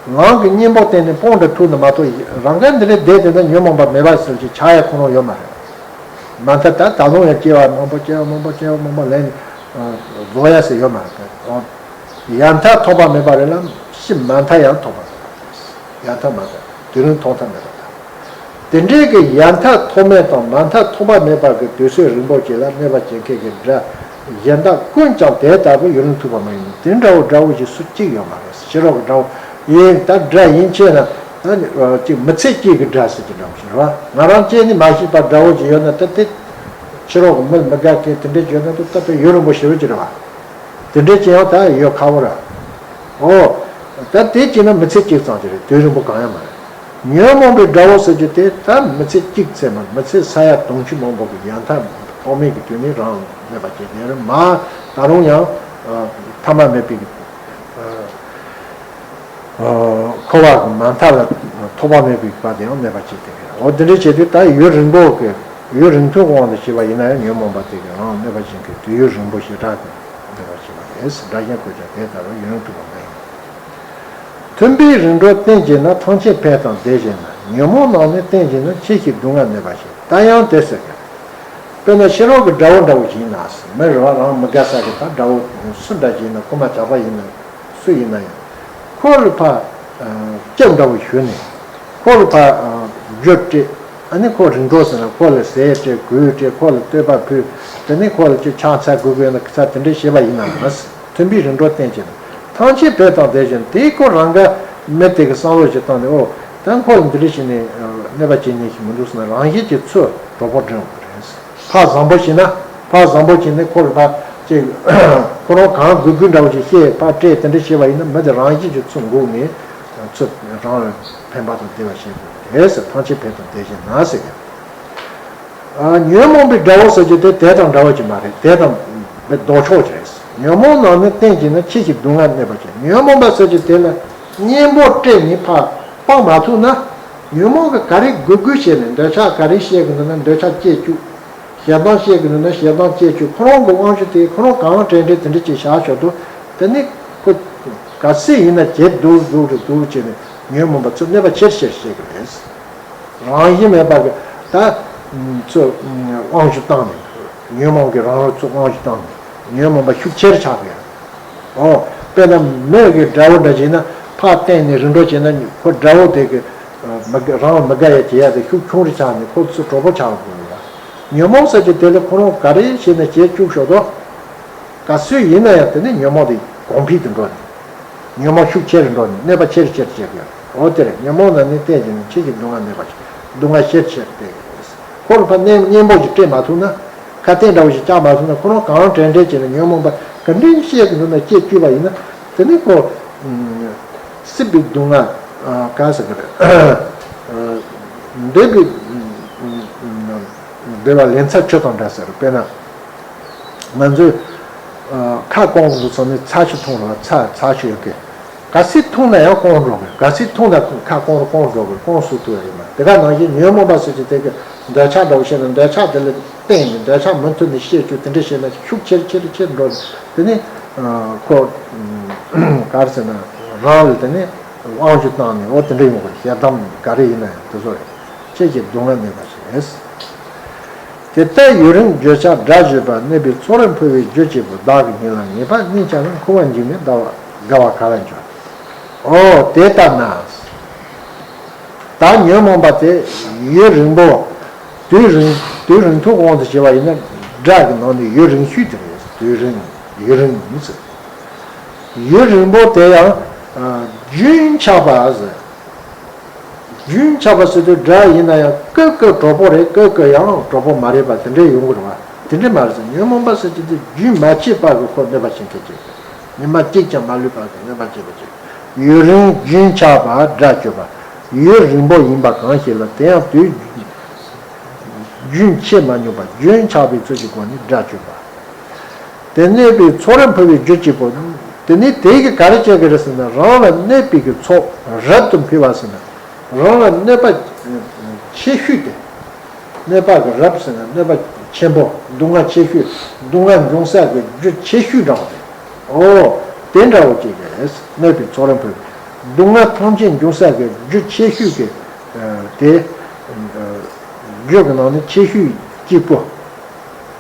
ལམ་གྱི་གཉེན་པོ་བསྟེན་ནས་སྤོང་འདྲ་ཐུབ་ན་མ་གཏོགས་རང་ག་འདི་རེད་བསྡད་དེ་ན་ཉོན་མོངས་པ་མེད་པ་ཟེར་གྱི་ཆགས་ཡ་ཁོ་རང་ཡོད་མ་རེད། མ་མཐའ་ད་ད་ལོང་ཡང་སྐྱེ་བ་མང་པོ་སྐྱེ་བ་མང་པོ་སྐྱེ་བ་མང་པོ་ལེན་རྫོགས་ཡ་ཟེར་ཡོད་མ་རེད། ཡང་མཐའ་ཐོག་པ་མེད་པ་རེད་ལ་ཕྱི་མ་མཐའ་ཡང་ཐོག་པ་མེད་པ་རེད། ཡང་མཐའ་མ་མཐའ་དུས་རིང་ཐོག་མཐའ་མེད་པ་དང་། དེ་འདྲའི་གི་ཡང་མཐའ་ཐོག་མེད་དང་མ་མཐའ་ཐོག་པ་མེད་པ་གི་དུས་ཚོད་རིང་པོ་ཅིག་ལ་གནོད་པ་བྱེད་མཁན་གྱི་དགྲ་གཞན་དག་ཀུན་ཀྱང་དེ་ལྟ་བུ་ཡུན་རིང་ཐུབ་པ་མ་ཡིན་ནོ། དེ་འདྲ་བོ་དགྲ་བོ་ཞིག་སུ་གཅིག་ཡོད་མ་རེད། ཕྱི་རོལ་གྱི་དགྲ་བོ་ཡིན་ད་དགྲ་ཡིན་ཆེ་ན་ད་ཅིག་མི་ཚེ་གཅིག་གི་དགྲ་ཟེར་གྱི་འདྲ་བོ་ཞིག་རེད་བ། ང་རང་སྐྱེས་ནས་མ་ཤེས་པ་དགྲ་བོ་ཞིག་ཡོད་ན་ད་དེ་ཕྱི་རོལ་གྱི་མི་མི་དགའ་མཁན་དེ་འདྲ་ཡོད་ན་ད་ད་དཔེ་ཡུན་རིང་པོ་ཞེ་པོ་ཅིག་རེད་བ། དེ་འདྲའི་ཅི་ཡང་ད་ཡོད་ཁ་བོ་ར། ཨོ། ད་དེ་ཅི་ན་མི་ཚེ་གཅིག་ཙམ་ཅིག་རེད། དུས་རིང་པོ་གང་ཡང་མ་རེད། ཉོན་མོངས་པའི་དགྲ་བོ་ཟེར་རྒྱུ་དེ་ད་མི་ཚེ་གཅིག་ཙམ་མ་མི་ཚེ་ས་ཡ་དུང་ཕྱུར་མང་པོ་གི་ཡང་མཐའ་ཐོག་མེད་ཀྱི་དུས་ནས་རང་གནོད་པ་བྱེད་དེ་རེད་མ། ད་རུང་ཡང་ཐ་མ་མེད་པའི་འཁོར་བ་གི་མ་མཐའ་ལ་ཐོགས་པ་མེད་པའི་བར་དུ་ཡང་གནོད་པ་བྱེད་དེ་རེད། འོ་དེ་འདྲའི་བྱེད་དུས་ད་ཡུན་རིང་པོ་གི་ཡུན་རིང་ཐུང་དབང་དུ་བྱས་པ་ཡིན་ན་ཡང་ཉོན་མོངས་པ་དེ་གི་རང་གནོད་པ་བྱེད་མཁན་དུས་ཡུན་རིང་པོ་ཞེ་དྲག་གི་འདོད་པ་བྱེད་པ་རེད། དགྲ་གཞན་བཀོད་ཀྱང་དེ་ལྟ་བུ་ཡུན་རིང་ཐུབ་པ་མེད། མཐུན་པའི་རིམ་གྲོ་བསྟེན་བྱས་ན། ཐམས་ཅད་ཕན་དང་བདེ་ཞིང་ན། ཉོན་མོངས་རྣམས་ནི་བསྟེན་བྱས་ན། ཕྱིས་ཕྱིར་སྡུག་བསྔལ་གནོད་པ་ཞེས། ད་ཡང་དེ་ཟེར་གི། དཔེར་ན་ཕྱི་རོལ་གྱི་དགྲ་བོ་འདྲ་བོ་ཞིག་ཡིན་ན། མི་རེ་བ་རང་མི་དགའ་ས་གི་ད་དགྲ་བོ་སུ་འདྲ་ཞིག་ཡིན་ན་རྐུན་མ་ཇག་པ་ཡིན་ན་སུ་ཡིན་ན་ཡང་ཁོ་ལ་ཕར་སྐྱབས་འདྲ་བོ་ཞུས་ནས་ཁོ་ལ་ཕར་རྒྱུ་སྤྲད། ཨ་ནི་ཁོ་རིམ་གྲོ་ཟེར་ན་ཁོ་ལ་ཟས་སྤྲད་གོས་སྤྲད་ཁོ་ལ་བསྟོད་པ་ཕུལ། དེ་ནས་ཁོ་ལ་ཅིག་ཕྱག་འཚལ་དགོས་དགོས་ན་ཚ་དེ་འདྲ་བྱས་པ་ཡིན་ན་མ་ཟད་མཐུན་པའི་རིམ་གྲོ་བསྟེན་བྱས་ན་ཐམས་ཅད་ཕན་དང་བདེ་ཞིང་། དེའི་ཁོ་རང་ག་མི་དེ་གི་བསམ་བློ་ཞིག་བཏང་ནས་ཨོ་ད་ཁོ་ལ་འདི་འདྲ་བྱས་ནས་གནོད་པ་བྱེད་ཉེན་ཞིག་མི་འདུག་ཟེར་ན་རང་བཞིན་གྱིས་ཚུར་གྲོགས་པོ་འདྲེན་འོང་གི་རེད། ཕར་བཟང་པོ་བྱས་ན་ཕར་བཟང་པོ་བྱས་ནས་ཁོ་ལ་ཕར་ཅིག་ཁོ་རང་གང་དགོས་དགོས་འདྲ་བོ་ཞིག་བཤད་ཕར་སྤྲད་དེ་འདྲ་བྱས་པ་ཡིན་ན་མི་དེ་རང་བཞིན་གྱིས་ཚུར་འགུག་ནས་ཚུར་རང་ལ་ཕན་པ་དང་བདེ་བ་བྱེད་དགོས་རེད་ཟེར། ཐམས་ཅད་ཕན་དང་བདེ་ཞིང་ན་ཟེར་གི། ཉོན་མོངས་པའི་དགྲ་བོ་ཟེར་རྒྱུ་དེ་དེ་དང་འདྲ་བ་ཅིག་མ་རེད། དེ་དང་ལྡོག་ཕྱོགས་ཅིག་རེད། ཉོན་མོངས་རྣམས་ནི་བསྟེན་བྱས་ན། ཕྱིས་ཕྱིར་སྡུག་བསྔལ་གནོད་པ་བྱེད། ཉོན་མོངས་པ་ཟེར་རྒྱུ་དེ་ལ་གཉེན་པོ་སྤྲད་ནས་ཕར་སྤང་མ་ཐུབ་ན། ཉོན་མོངས་ཀྱིས་ག་རེ་དགོས་དགོས་བྱས་ནས་འདོད་ཆགས་ག་རེ་བཤད་གི་འདུག་ན་འདོད་ཆགས་སྐྱེ་བཅུག་ཞེ་སྡང་བཤད་གི་འདུག་ན་ཞེ་སྡང་སྐྱེ་བཅུག་ཁོ་རང་གི་དབང་ཤུགས་དེ་ཁོ་རང་གང་དྲན་དྲན་དེ་འདྲ་ཅིག་བཞག་ཆོག་འདུག་དེ་ནི་ཁོ་ག་སྲིད་ཡིན་ན་བྱེད་འདུག་འདུག་རེད་འདུག་བྱས་ནས་ཉོན་མོངས་པ་ཚོ་གནོད་པ་ཆེར་ཆེར་བྱེད་གི་རེད། རང་བཞིན་མེད་པ་གི་ད་ཚོ་དབང་ཤུགས་བཏང་ནས་ཉོན་མོངས་ཀྱི་རང་རོ་ཚོ་དབང་ཤུགས་བཏང་ནས་ཉོན་མོངས་པ་ཤུགས་ཆེར་ཆགས་པས། ཨོ། དཔེར་ན་མི་གི་དགྲ་བོ་འདྲ་བྱས་ན་ཕར་བསྟན་ནས་རིམ་གྲོ་བྱས་ན་ཁོ་དགྲ་བོ་དེ་གི་མི་དགའ་རང་མི་དགའ་ཡ་བྱེད་ཡ་དེ་ཤུགས་ཆུང་རུ་ཆགས་ནས་ཁོ་ཚོ་གྲོགས་པོ་ཆགས་དགོས་ཡ། ཉོན་མོངས་ཟེར་གྱི་དེ་ལས་ཁོ་རང་ག་རེ་བྱས་ན་བྱེད་བཅུག་ཤོག་དོ། ག་སུ་ཡིན་ན་ཡང་དེ་ནི་ཉོན་མོངས་དེ་གོང་འཕེལ་དུ་འགྲོ་ནས། ཉོན་མོངས་ཤུགས་ཆེ་རུ་འགྲོ་ནས་གནོད་པ་ཆེ་རུ་ཆེ་རུ་བྱེད་དགོས། འོ་དེ་རེད། ཉོན་མོངས་ན་ནི་བསྟན་གྱི་ནི་ཕྱིས་ཀྱི་སྡུག་བསྔལ་གནོད་པ་ཆེ། སྡུག་བསྔལ་ཆེ་རུ་ཆེ་རུ་སྟེར་གྱི་རེད། ཁོ་ལ་ཕར་གཉེན་གཉེན་པོ་ཞིག་སྤྲད་མ་ཐུབ་ན། ཁ་གཏད་འདྲ་བོ་ཞིག་བཅག་མ་ཐུབ་ན་ཁོ་རང་གང་དྲན་དྲན་བྱས་ནས་ཉོན་མོངས་པ་ག་འདྲའི་བཤད་ཀྱི་འདུག་ན་སྐྱེ་བཅུག་པ་ཡིན་ན་དེ་ནི་ཁོ། སྲིད་པའི་སྡུག་བསྔལ། ག་ཟེར་གི་རེད། འདོད་པའི། འདོད་པ་ལན་ཚྭ་ཆུ་དང་འདྲ་ཟེར་དཔེར་ན། ང་ཚོས་ཁ་སྐོང་གི་འདུག་ཚང་མས་ཚྭ་ཆུ་འཐུང་རོགས། ཚྭ་ཚྭ་ཆུ་ཡོད་གི། ག་སྲིད་འཐུང་ན་ཡང་སྐོང་འགྲོ་གི། ག་སྲིད་འཐུང་ན་ཁ་སྐོང་རོགས་སྐོང་འགྲོ་གི། སྐོང་སུ་ཐུབ་ཡ་ཡོད་མ་རེད། དེ་ག་ནང་བཞིན་ཉོན་མོངས་པ་ཟེར་གྱི་དེ་གི་འདོད་ཆགས་འདྲ་བོ་བཤད་ན་འདོད་ཆགས་དེ་ལ་བརྟེན་ནས་འདོད་ཆགས་མུ་མཐུད་ནས་བཤད་རྒྱུ་དེ་འདྲ་བཤད་ན་ཤུགས་ཆེར་ཆེར་ཆེར་འགྲོ་ནས་དེ་ནི་ཁོ་ག་རེ་ཟེར་ན་རང་ལ་དེ་ནི། དབང་ཆུ་བཏང་ནས་འོ་དེ་འདྲ་ཡོང་དགོས་རེད། ཞལ་གདམས་ག་རེ་ཡིན་ན་ཡང་དེ་ཚོ་རེད། ཁྱེད་ཀྱིས་སྡུག་བསྔལ་མེད་པ་ཞིག་རེད། དེ་ལྟར་ཡུན་རིང་བརྗོད་བྱ་སྒྲ་བརྗོད་པ་གནོད་པའི་ཚོགས་རིམ་འཕོ་བའི་རྒྱུ་གཅིག་པུ་བདག་གི་སྙིང་ལ་ངེས་པར་གནས་འཆའ་ན་འཁོར་བ་འཇིགས་མེད་དགའ་བ་དགའ་བ་ག་ལ་འབྱུང་། འོ་དེ་ལྟར་ན། ད་ཉོན་མོངས་པ་དེ་ཡུན་རིང་པོ། དུས་རིང་དུས་རིང་ཐུང་དབང་དུ་བྱས་པ་ཡིན་ན་སྒྲ་གི་ནང་ནས་ཡུན་རིང་ཤོས་དེ་རེད། དུས་རིང་ཡུན་རིང་ཡིན་ཟེར། ཡུན་རིང་པོ་དེ་ཡང་ཨ། རྒྱུན་ཆགས་པ་ཟེར། རྒྱུན་ཆགས་པ་ཟེར་དུས་སྒྲ་ཡིན་ན་ཡང་ཀུ་ཀུ་གྲོགས་པོ་རེད། ཀུ་ཀུ་ཡང་གྲོགས་པོ་མ་རེད་པ་དེ་འདྲས་ཡོང་གི་རེད་བ། དེ་འདྲས་མ་རེད་ཟེར། ཉོན་མོངས་པ་ཟེར་གྱི་དེ་རྒྱུན་མ་ཆད་པ་གི་ཁོ་གནོད་པ་བྱེད་མཁན་ཅིག་རེད། ཉི་མ་གཅིག་ཀྱང་མ་ལུས་པ་གི་གནོད་པ་བྱེད་པ་ཅིག་ཡུན་རིང་རྒྱུན་ཆགས་པ་སྒྲ་བརྗོད་པ། ཡུན་རིང་པོ་ཡིན་པ་གང་ཞིག་ལ་དེ་ཡང་དུས་རྒྱུན་ཆད་མ་མྱོང་པ་རྒྱུན་ཆགས་པའི་ཚུལ་གྱི་སྒོ་ནས་སྒྲ་བརྗོད་པ། དེ་གནོད་པའི་ཚོགས་རིམ་འཕོ་བའི་རྒྱུ་གཅིག་པོ། དེ་ནི་དེ་གིས་ག་རེ་བྱེད་ཀྱི་རེད་ཟེར་ན་རང་ལ་གནོད་པའི་གི་ཚོགས་རབ་ཏུ་འཕེལ་བ་ཟེར་ན། རང་ལ་གནོད་པ་ཆེ་ཤོས་དེ། གནོད་པ་གི་རབ་ཟེར་ན་གནོད་པ་ཆེན་པོ་སྡུག་བསྔལ་ཆེ་ཤོས་སྡུག་བསྔལ་འབྱུང་ས་གི་རྒྱུ་ཆེ་ཤོས་འདྲ་བོ་དེ། འོ། དེ་འདྲ་བོ་ཅིག་གིས་གནོད་པའི་ཚོགས་རིམ་འཕེལ་བའི་སྡུག་བསྔལ་ཐམས་ཅད་འབྱུང་ས་གི་རྒྱུ་ཆེ་ཤོས་ཀྱི་དེ། རྒྱུ་གི་ནང་ནས་ཆེ་ཤོས་གཅིག་པོ།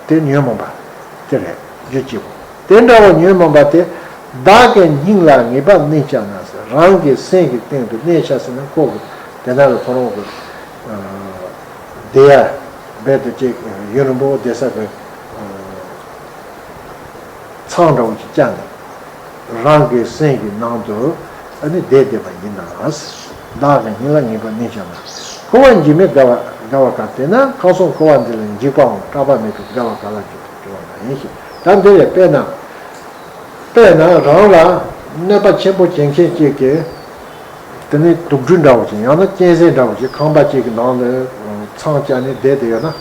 དེ་ཉོན་མོངས་པ་དེ་རེད། རྒྱུ་གཅིག་པོ། དེ་འདྲ་བ་ཉོན་མོངས་པ་དེ་བདག་གི་སྙིང་ལ་ངེས་པར་གནས་འཆའ་ན་ཟེར། རང་གི་སེམས་ཀྱི་སྟེང་དུ་གནས་འཆའ་ཟེར་ན་ཁོ་གི་དེ་ན་ལ་ཁོ་རང་གི་བསྡད་ཡ་རྦད་དེ་ཅིག་ཡུན་རིང་པོ་བསྡད་ས་གི་མཚམས་འདྲ་བོ་ཅིག་བཅད་ནས། རང་གི་སེམས་ཀྱི་ནང་དུ་ཨ་ནི་བསྡད་བསྡད་པ་ཡིན་ན། བདག་གི་སྙིང་ལ་ངེས་པར་གནས་འཆའ་ན། འཁོར་བ་འཇིགས་མེད་དགའ་བ་དགའ་བ་ག་དེ་ན་ཁམས་གསུམ་འཁོར་བ་འདི་ལ་འཇིགས་པའམ་སྐྲག་པ་མེད་པའི་དགའ་བ་ག་ལ་འགྱུར་འགྱུར་བ་མ་ཡིན་ཞེས། ད་འདི་ལས་དཔེར་ན། དཔེར་ན་རང་ལ་གནོད་པ་ཆེན་པོ་བྱེད་མཁན་གཅིག་གིས་དེ་ནི་དུག་སྦྲུལ་འདྲ་བོ་ཅིག་ཡང་ན་གཅན་གཟན་འདྲ་བོ་ཅིག་ཁང་པ་གཅིག་གི་ནང་ལ་མཚམས་བཅད་ནས་བསྡད་དེ་ཡོད་ན།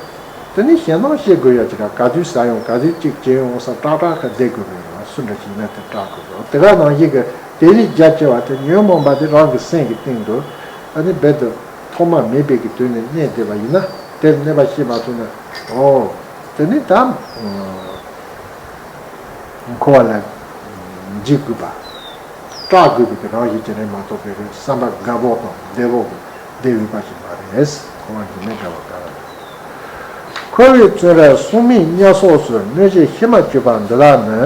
དེ་ནི་ཞེད་སྣང་སྐྱེ་དགོས་ཡ་ཅིག་ག་ག་དུས་ཟ་ཡོང་ག་དུས་གཅིག་བྱེད་ཡོང་ས་སྐྲག་སྐྲག་ག་བསྡད་དགོས་པའི་རང་སུ་འདྲ་ཞིག་ཡིན་ན་དེ་སྐྲག་དགོས་རེད། དེ་ག་ནང་བཞིན་གྱི་དེ་ལས་རྒྱ་ཆེ་བ་དེ་ཉོན་མོངས་པ་དེ་རང་གི་སེམས་ཀྱི་སྟེང་དུ་ཨ་ནི་རྦད་དེ་ཐོག་མ་མེད་པའི་གི་དུས་ནས་གནས་བསྡད་པ་ཡིན་ན་དེར་གནོད་པ་སྐྱེལ་མ་ཐུབ་ན། འོ། དེ་ནི་ད་འཁོར་བ་ལ་འཇིགས་དགོས་པ། སྐྲག་དགོས་པའི་གི་རང་བཞིན་ཅན་རེད་མ་གཏོགས་པའི་གི་བསམ་པ་དགའ་པོ་དང་བདེ་པོ་གི་བདེ་འོས་པ་ཞིག་མ་རེད། འཁོར་བ་འཇིགས་མེད་དགའ་བ་ག་ལ་ཡོད། འཁོར་བའི་བཙོན་རར་སྲུང་མའི་གཉའ་གསོག་སོགས་གནོད་བྱེད་ཤེས་མ་བཅུག་པ་འདི་དག་ནི།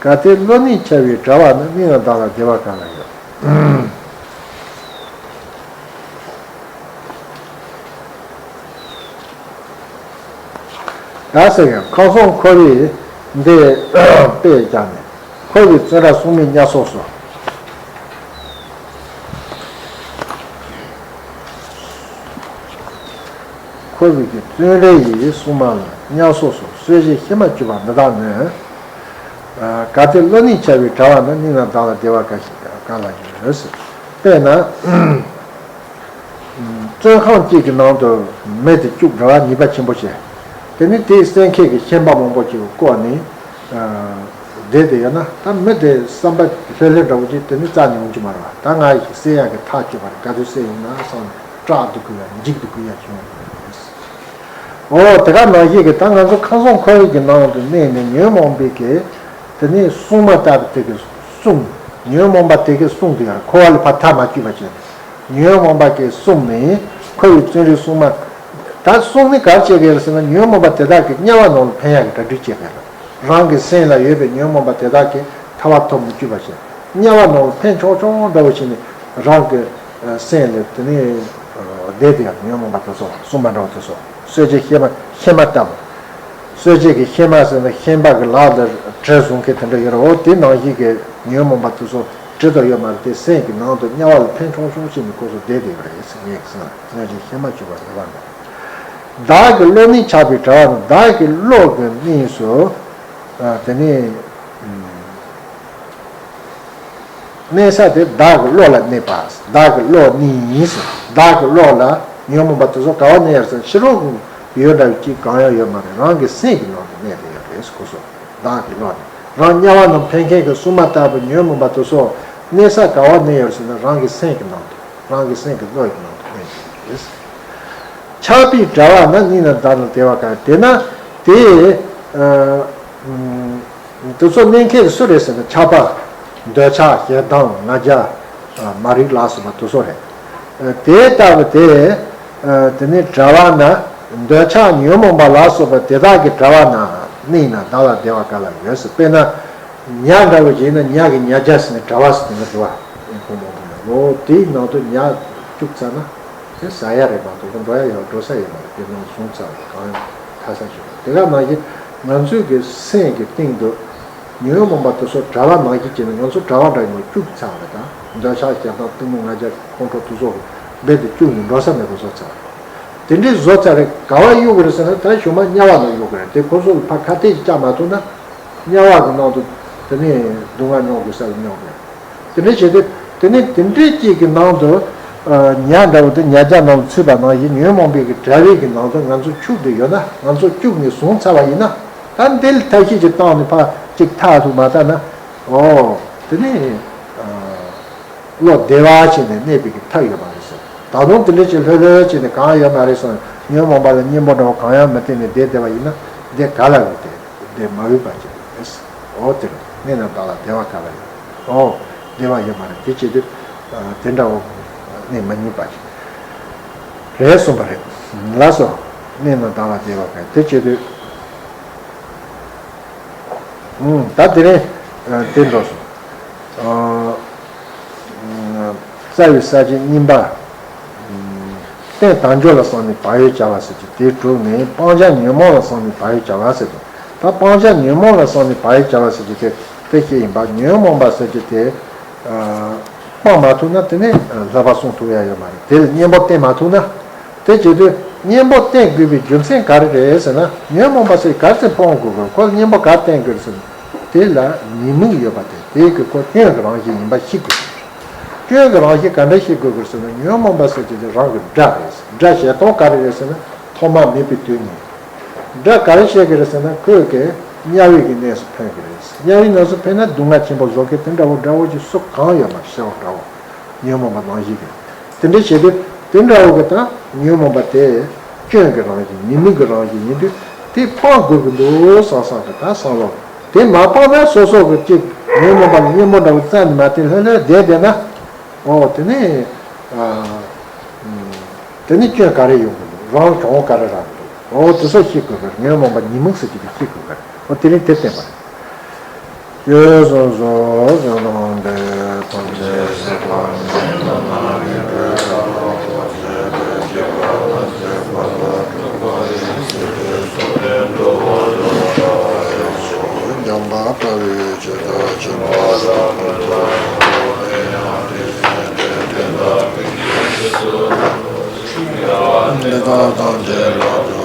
གལ་ཏེ་བློ་ནི་འཆལ་བའི་གྲྭ་བ་ནི། སྙིང་ལ་བདག་ལ་བདེ་བ་ག་ལ་ཡོད། ད་ཟེར་ཡང་ཁམས་གསུམ་འཁོར་བའི་འདི་དཔེ་བཞག་ནས་འཁོར་བའི་བཙོན་རར་སྲུང་མའི་གཉའ་གསོག་སོགས། འཁོར་བའི་གི་བཙོན་རའི་ཡི་སྲུང་མ་ལ་གཉའ་གསོག་སོགས་གསོད་བྱེད་ཤེས་མ་བཅུག་པ་འདི་དག་ནི། གལ་ཏེ་བློ་ནི་འཆལ་བའི་གྲྭ་བ་ནི། སྙིང་ལ་བདག་ལ་བདེ་བ་ག་ཞིག་ག་ལ་ཡོད་ཟེར། དཔེར་ན། བཙོན་ཁང་གཅིག་གི་ནང་དུ་མི་དེ་བཅུག་གྲྭ་བ་ཉེས་པ་ཆེན་པོ་བྱས། དེ་ནི་དེའི་གསན་མཁན་གྱི་ཤན་པ་མང་པོ་ཅིག་བསྐོས་ནས་བསྡད་དེ་ཡོད་ན། ད་མི་དེ་བསམ་པ་ལྷོད་ལྷོད་འདྲ་བོ་ཅིག་དེ་ནི་རྩ་ནས་འོང་རྒྱུ་མ་རེད་བ། ད་ང་ཡིས་གསན་ཡག་གི་ཐག་ཆོད་པ་རེད། ག་དུས་གསན་ཡོང་ན་བསམ་ནས་སྐྲག་སྡུག་གི་ཡ་འཇིགས་སྡུག་གི་ཡ་བྱུང་ཡོང་གི་རེད། འོ་དེ་ག་ནང་བཞིན་གྱི་ད་ང་ཚོ་ཁམས་གསུམ་འཁོར་བའི་གི་ནང་དུ་གནས་ནས་ཉོན་མོངས་པའི་གི་དེ་ནས་སྲུང་མ་ལྟ་བུ་དེ་གི་སྲུང་། ཉོན་མོངས་པ་དེ་གི་སྲུང་དེ་ཡང་འཁོར་བ་ལས་ཕར་ཐག་མ་ཆོད་པ་བྱས་ནས་ཉོན་མོངས་པ་གི་སྲུང་ནས་འཁོར་བའི་བཙོན་རའི་སྲུང་མ། ད་སྲུང་ནི་ག་རེ་བྱེད་ཀྱི་ཡོད་ཟེར་ན་ཉོན་མོངས་པ་དེ་དག་གི་དམྱལ་བ་ནང་ལ་འཕེན་ཡག་གི་གྲ་སྒྲིག་བྱེད་ཀྱི་ཡོད། རང་གི་སེམས་ལ་ཡོད་པའི་ཉོན་མོངས་པ་དེ་དག་གི་ཐར་པ་ཐོབ་མི་བཅུག་པ་བྱས་དམྱལ་བ་ནང་ལ་འཕེན་ཆོག་ཆོག་འདྲ་བོ་བྱས་ནས་རང་གི་སེམས་ལ་དེ་ནས་བསྡད་དེ་ཡང་ཉོན་མོངས་པ་དེ་ཚོ་སྲུང་མ་འདྲ་བོ་དེ་ཚོ་གསོད་བྱེད་ཤེས་མ་ཤེས་མ་ལྟ་བུ། གསོད་བྱེད་ཀྱི་ཤན་པ་ཟེར་ན་ཤན་པ་གི་ལག་ལ་གྲི་བཟུང་མཁན་དེ་འདྲ་ཡོད་རེད། འོ་དེ་ནང་བཞིན་གྱི་ཉོན་མོངས་པ་དེ་ཚོ་གྲི་དང་ཡོད་མ་རེད་དེ་སེམས་ཀྱི་ནང་དུ་དམྱལ་བ་ལ་འཕེན་ཆོག་ཆོག་བྱས་ནས་ཁོ་ཚོ་བསྡད་དེ་ཡོད་རེད་ཟེར། ངས་ཀྱི་སེམས་ལ་གསོད་བྱེད་ཤན་པ་བཅུག་པ་རེད་བ། བདག་གི་བློ་ནི་འཆལ་བའི་གྲྭ་བ་ནི། བདག་གི་བློ་གི་གནས་སུ་དེ་ནས། གནས་ས་དེ་བདག་གི་བློ་ལ་གནས་པ། བདག་གི་བློ་གནས་ཡིན་ཟེར། བདག་གི་བློ་ལ་ཉོན་མོངས་པ་དེ་ཚོ་ག་བ་གནས་ཡོད་ཟེར་ན་ཕྱི་རོལ་གྱི་ཡུལ་འདྲ་བ་ཅིག་གང་ཡང་ཡོད་མ་རེད། རང་གི་སེམས་ཀྱི་ནང་དུ་གནས་ཏེ་ཡོད་རེད་ཟེར་ཁོ་ཚོ། བདག་གི་བློ་ནི་རང་དམྱལ་བ་ནང་འཕེན་མཁན་གྱི་སྲུང་མ་ལྟ་བུ་ཉོན་མོངས་པ་དེ་ཚོ་གནས་ས་ག་བ་གནས་ཡོད་ཟེར་ན་རང་གི་སེམས་ཀྱི་ནང་དུ་རང་གི་སེམས་ཀྱི་བློ་ཡི་ནང་དུ་གནས་ཡོད་རེད། འཆལ་བའི་གྲྭ་བ་ན་སྙིང་ལ་བདག་ལ་བདེ་བ་ག་དེ་ན་དེ། དེ་ཚོ་གནས་མཁན་སུ་རེད་ཟེར་ན་འཆལ་པ། འདོད་ཆགས་ཞེ་སྡང་ང་རྒྱལ་མ་རིག་ལ་སོགས་པ་དེ་ཚོ་རེད། དེ་ལྟ་བུ་དེ་དེ་ནི་བྲལ་བ་ན་འདོད་ཆགས་ཉོན་མོངས་པ་ལ་སོགས་པ་དེ་དག་གིས་བྲལ་བ་ན་གནས་ན་བདག་ལ་བདེ་བ་ག་ལ་ཡོད་ཟེར། དཔེར་ན། ཉ་འདྲ་བོ་ཞིག་ཡིན་ན་ཉ་གི་ཉ་རྒྱ་ཟེར་ནས་བྲལ་བ་ཟེར་དེ་འདྲ་འགྲོ་བ་ཡིན་ཁོ་མང་པོ་ཡོད། འོ་དེའི་ནང་དུ་ཉ་བཅུག་ཚར་ན་དེ་ཟ་ཡ་རེད་མ་གཏོགས་འགྲོ་ཡ་ཡོད་འགྲོ་ས་ཡོད་མ་རེད། དེ་ནང་བཟུང་ཚར་བ་གང་ཡང་ཐ་ས་ཞིག་རེད། དེ་ག་ནང་བཞིན་ང་ཚོའི་གི་སེམས་ཀྱི་སྟེང་དུ་ཉོན་མོངས་པ་དེ་ཚོ་བྲལ་བ་ནང་བཞིན་བྱས་ནས་ང་ཚོ་བྲལ་བ་འདྲ་ཡོང་བཅུག་ཚར་བ་རེད། ད་འདོད་ཆགས་ཞེ་སྡང་གཏི་མུག་ང་རྒྱལ་ཁོང་ཁྲོ་དེ་ཚོ་རྦད་དེ་བཅུག་ནས་འགྲོ་ས་མེད་པ་བཟོ་ཚར་བ་རེད། དེ་འདྲའི་བཟོ་ཚར་རེད། ག་བ་གཡུག་གི་རེད་ཟེར་ན་ད་གཞུག་མ་དམྱལ་བ་ནང་གཡུག་གི་རེད། དེ་ཁོ་ཚོ་ལ་ཕར་ཁ་གཏད་ཅིག་བཅག་མ་ཐུབ་ན། དམྱལ་བ་གི་ནང་དུ་དེ་ནས་སྡུག་བསྔལ་མྱོང་དགོས་ས་ལ་མྱོང་དགོས། དེ་འདྲ་བྱས་ཏེ་དེ་ནས་དེ་འདྲའི་གཅིག་གི་ནང་དུ་ཨ་ཉ་འདྲ་བོ་དེ་ཉ་རྒྱ་ནང་དུ་ཚུད་པ་ནང་བཞིན་ཉོན་མོངས་པའི་གི་བྲལ་བའི་གི་ནང་དུ་ང་ཚོ་བཅུག་བསྡད་ཡོད་ན། ང་ཚོ་བཅུག་ནས་བཟུང་ཚར་བ་ཡིན་ན། ད་འདི་ལ་ཐབས་ཤེས་ཅིག་བཏང་ནས་ཕར་ཅིག་ཐར་ཐུབ་མ་ཐར་ན། ཨོ་དེ་ནས་ཨ་བློ་བདེ་བ་བྱས་ནས་གནས་པའི་གི་ཐབས་ཡོད་མ་རེད་ཟེར། ད་དུང་དེ་འདྲ་ཅིག་ལྷོད་ལྷོད་བྱས་ནས་གང་ཡོད་མ་རེད་ཟེར། ཉོན་མོངས་པ་ལ་གཉེན་པོ་འདྲ་བོ་གང་ཡང་མི་བསྟེན་ནས་བསྡད་བསྡད་པ་ཡིན་ན་བསྡད་ག་ལ་འོས་ཏེ། བསྡད་མ་འོས་པ་ཅིག་རེད། འོ་དེ་རེད། གནས་ན་བདག་ལ་བདེ་བ་ག་ལ་ཡོད། འོ་བདེ་བ་ཡོད་མ་རེད། དེ་བྱེད་དུས་དེ་འདྲ་བོ་གནས་མ་ཉན་པ་ཅིག་རེད་གསུངས་པ་རེད། ལགས་སོ། གནས་ན་བདག་ལ་བདེ་བ་ག་དེ་བྱེད་དུས། ད་དེ་རིང་དེ་འགྲོ་སོང་། རྩ་བའི་ས་བཅད་གཉིས་པ། རྟེན་དལ་འབྱོར་ལ་བསམས་ནས་བག་ཡོད་བྱ་བ་ཟེར་གྱི་དེ་གྲུབ་ནས་སྤང་བྱ་ཉོན་མོངས་ལ་བསམས་ནས་བག་ཡོད་བྱ་བ་ཟེར་གྱི། ད་སྤང་བྱ་ཉོན་མོངས་ལ་བསམས་ནས་བག་ཡོད་བྱ་བ་ཟེར་གྱི་དེ་དེ་ཤེས་ཡིན་པ། ཉོན་མོངས་པ་ཟེར་གྱི་དེ་སྤང་མ་ཐུབ་ན་དེ་ནི་ལྷག་པ་སྲུང་ཐུབ་ཡ་ཡོད་མ་རེད། དེ་ལ་གཉེན་པོ་བསྟེན་མ་ཐུབ་ན། དེ་བྱེད་དུས་གཉེན་པོ་བསྟེན་དགོས་པའི་རྒྱུ་མཚན་ག་རེ་རེད་ཟེར་ན། ཉོན་མོངས་པ་ཟེར་ག་རེ་ཟེར་སྤོང་དགོས་དགོས། ཁོ་ལ་གཉེན་པོ་ག་རེ་བསྟེན་དགོས་ཟེར་ན། དེ་ལ་ཉེས་དམིགས་ཡོད་པ་དེ། དེའི་གི་ཁོ་སྐྱོན་གྱི་རང་བཞིན་ཡིན་པ་ཤེས་དགོས། སྐྱོན་གྱི་རང་བཞིན་ག་འདྲ་ཤེས་དགོས་དགོས་ཟེར་ན། ཉོན་མོངས་པ་ཟེར་གྱི་དེ་རང་གི་དགྲ་རེད། དགྲ་ཞེ་སྡང་ག་རེ་རེད་ཟེར་ན། ཐོག་མ་མེད་པའི་དུས་ནས། དགྲ་ག་རེ་བྱེད་ཀྱི་རེད་ཟེར་ན། ཁོས་ཀྱི་དམྱལ་བའི་གི་གནས་སུ་འཕེན་གྱི་རེད། དམྱལ་བའི་གནས་སུ་འཕེན་ན་སྡུག་བསྔལ་ཆེན་པོ་བཟོ་མཁན་དེ་འདྲ་བོ་དགྲ་བོ་ཅིག་སུ་གང་ཡོད་མ་རེད། ཤི་བ་འདྲ་བོ། ཉོན་མོངས་པ་ནང་བཞིན་གྱི། དེ་འདྲ་བྱེད་དུས་དེ་འདྲ་བོ་གི་ད་ཉོན་མོངས་པ་དེ་སྐྱོན་གྱི་རང་བཞིན། ཉེས་དམིགས་ཀྱི་རང་བཞིན་ཡིན་དུས། དེ་སྤང་དགོས་ཀྱི་འདུག་བསམ་བསམ་གི་ད་བསམ་བློ། དེ་མ་སྤངས་ན་སོ་སོ་གི་གཅིག་ཉོན་མོངས་པ་ལ་གཉེན་པོ་འདྲ་བོ་བཙལ་ནས་མ་བསྟེན་ལྷོད་ལྷོད་བསྡད་བསྡད་ན། འོ་དེ་ནས་ཨ་དེ་ནས་སྐྱོན་ག་རེ་ཡོང་གི་འདུག་རང་གྱོང་བོ་ག་རེ་རག་གི་འདུག་འོ་དེ་ཚོ་ཤེས་དགོས་པས། ཉོན་མོངས་པ་ཉེས་དམིགས་ཟེར་གྱི་དེ་ཤེས་དགོས་པས། འོ་དེ་རིང་དེ་བསྟན་པ་རེད། ཡོད་སོ་སོ་སོ་ནང་དེ་ཐམས་ཅད་སྲིད་པ་མེད་ན་མ་ཡིན་པའི་ཐ་མ་མ་བྱས་པའི་སྐྱེ་བ་ཐམས་ཅད་འཕགས་པ་སྤྲུལ་པ་ཡི་སྲིད་པའི་སོ་ལས་འགྲོ་བ་ལ་ཕྱག་འཚལ་ལོ། འཇམ་དཔལ་དཔའ་བོས་ཇི་ལྟར་མཁྱེན་པ་དང་། འདི་དག་ཐམས་ཅད་ལ་དུ་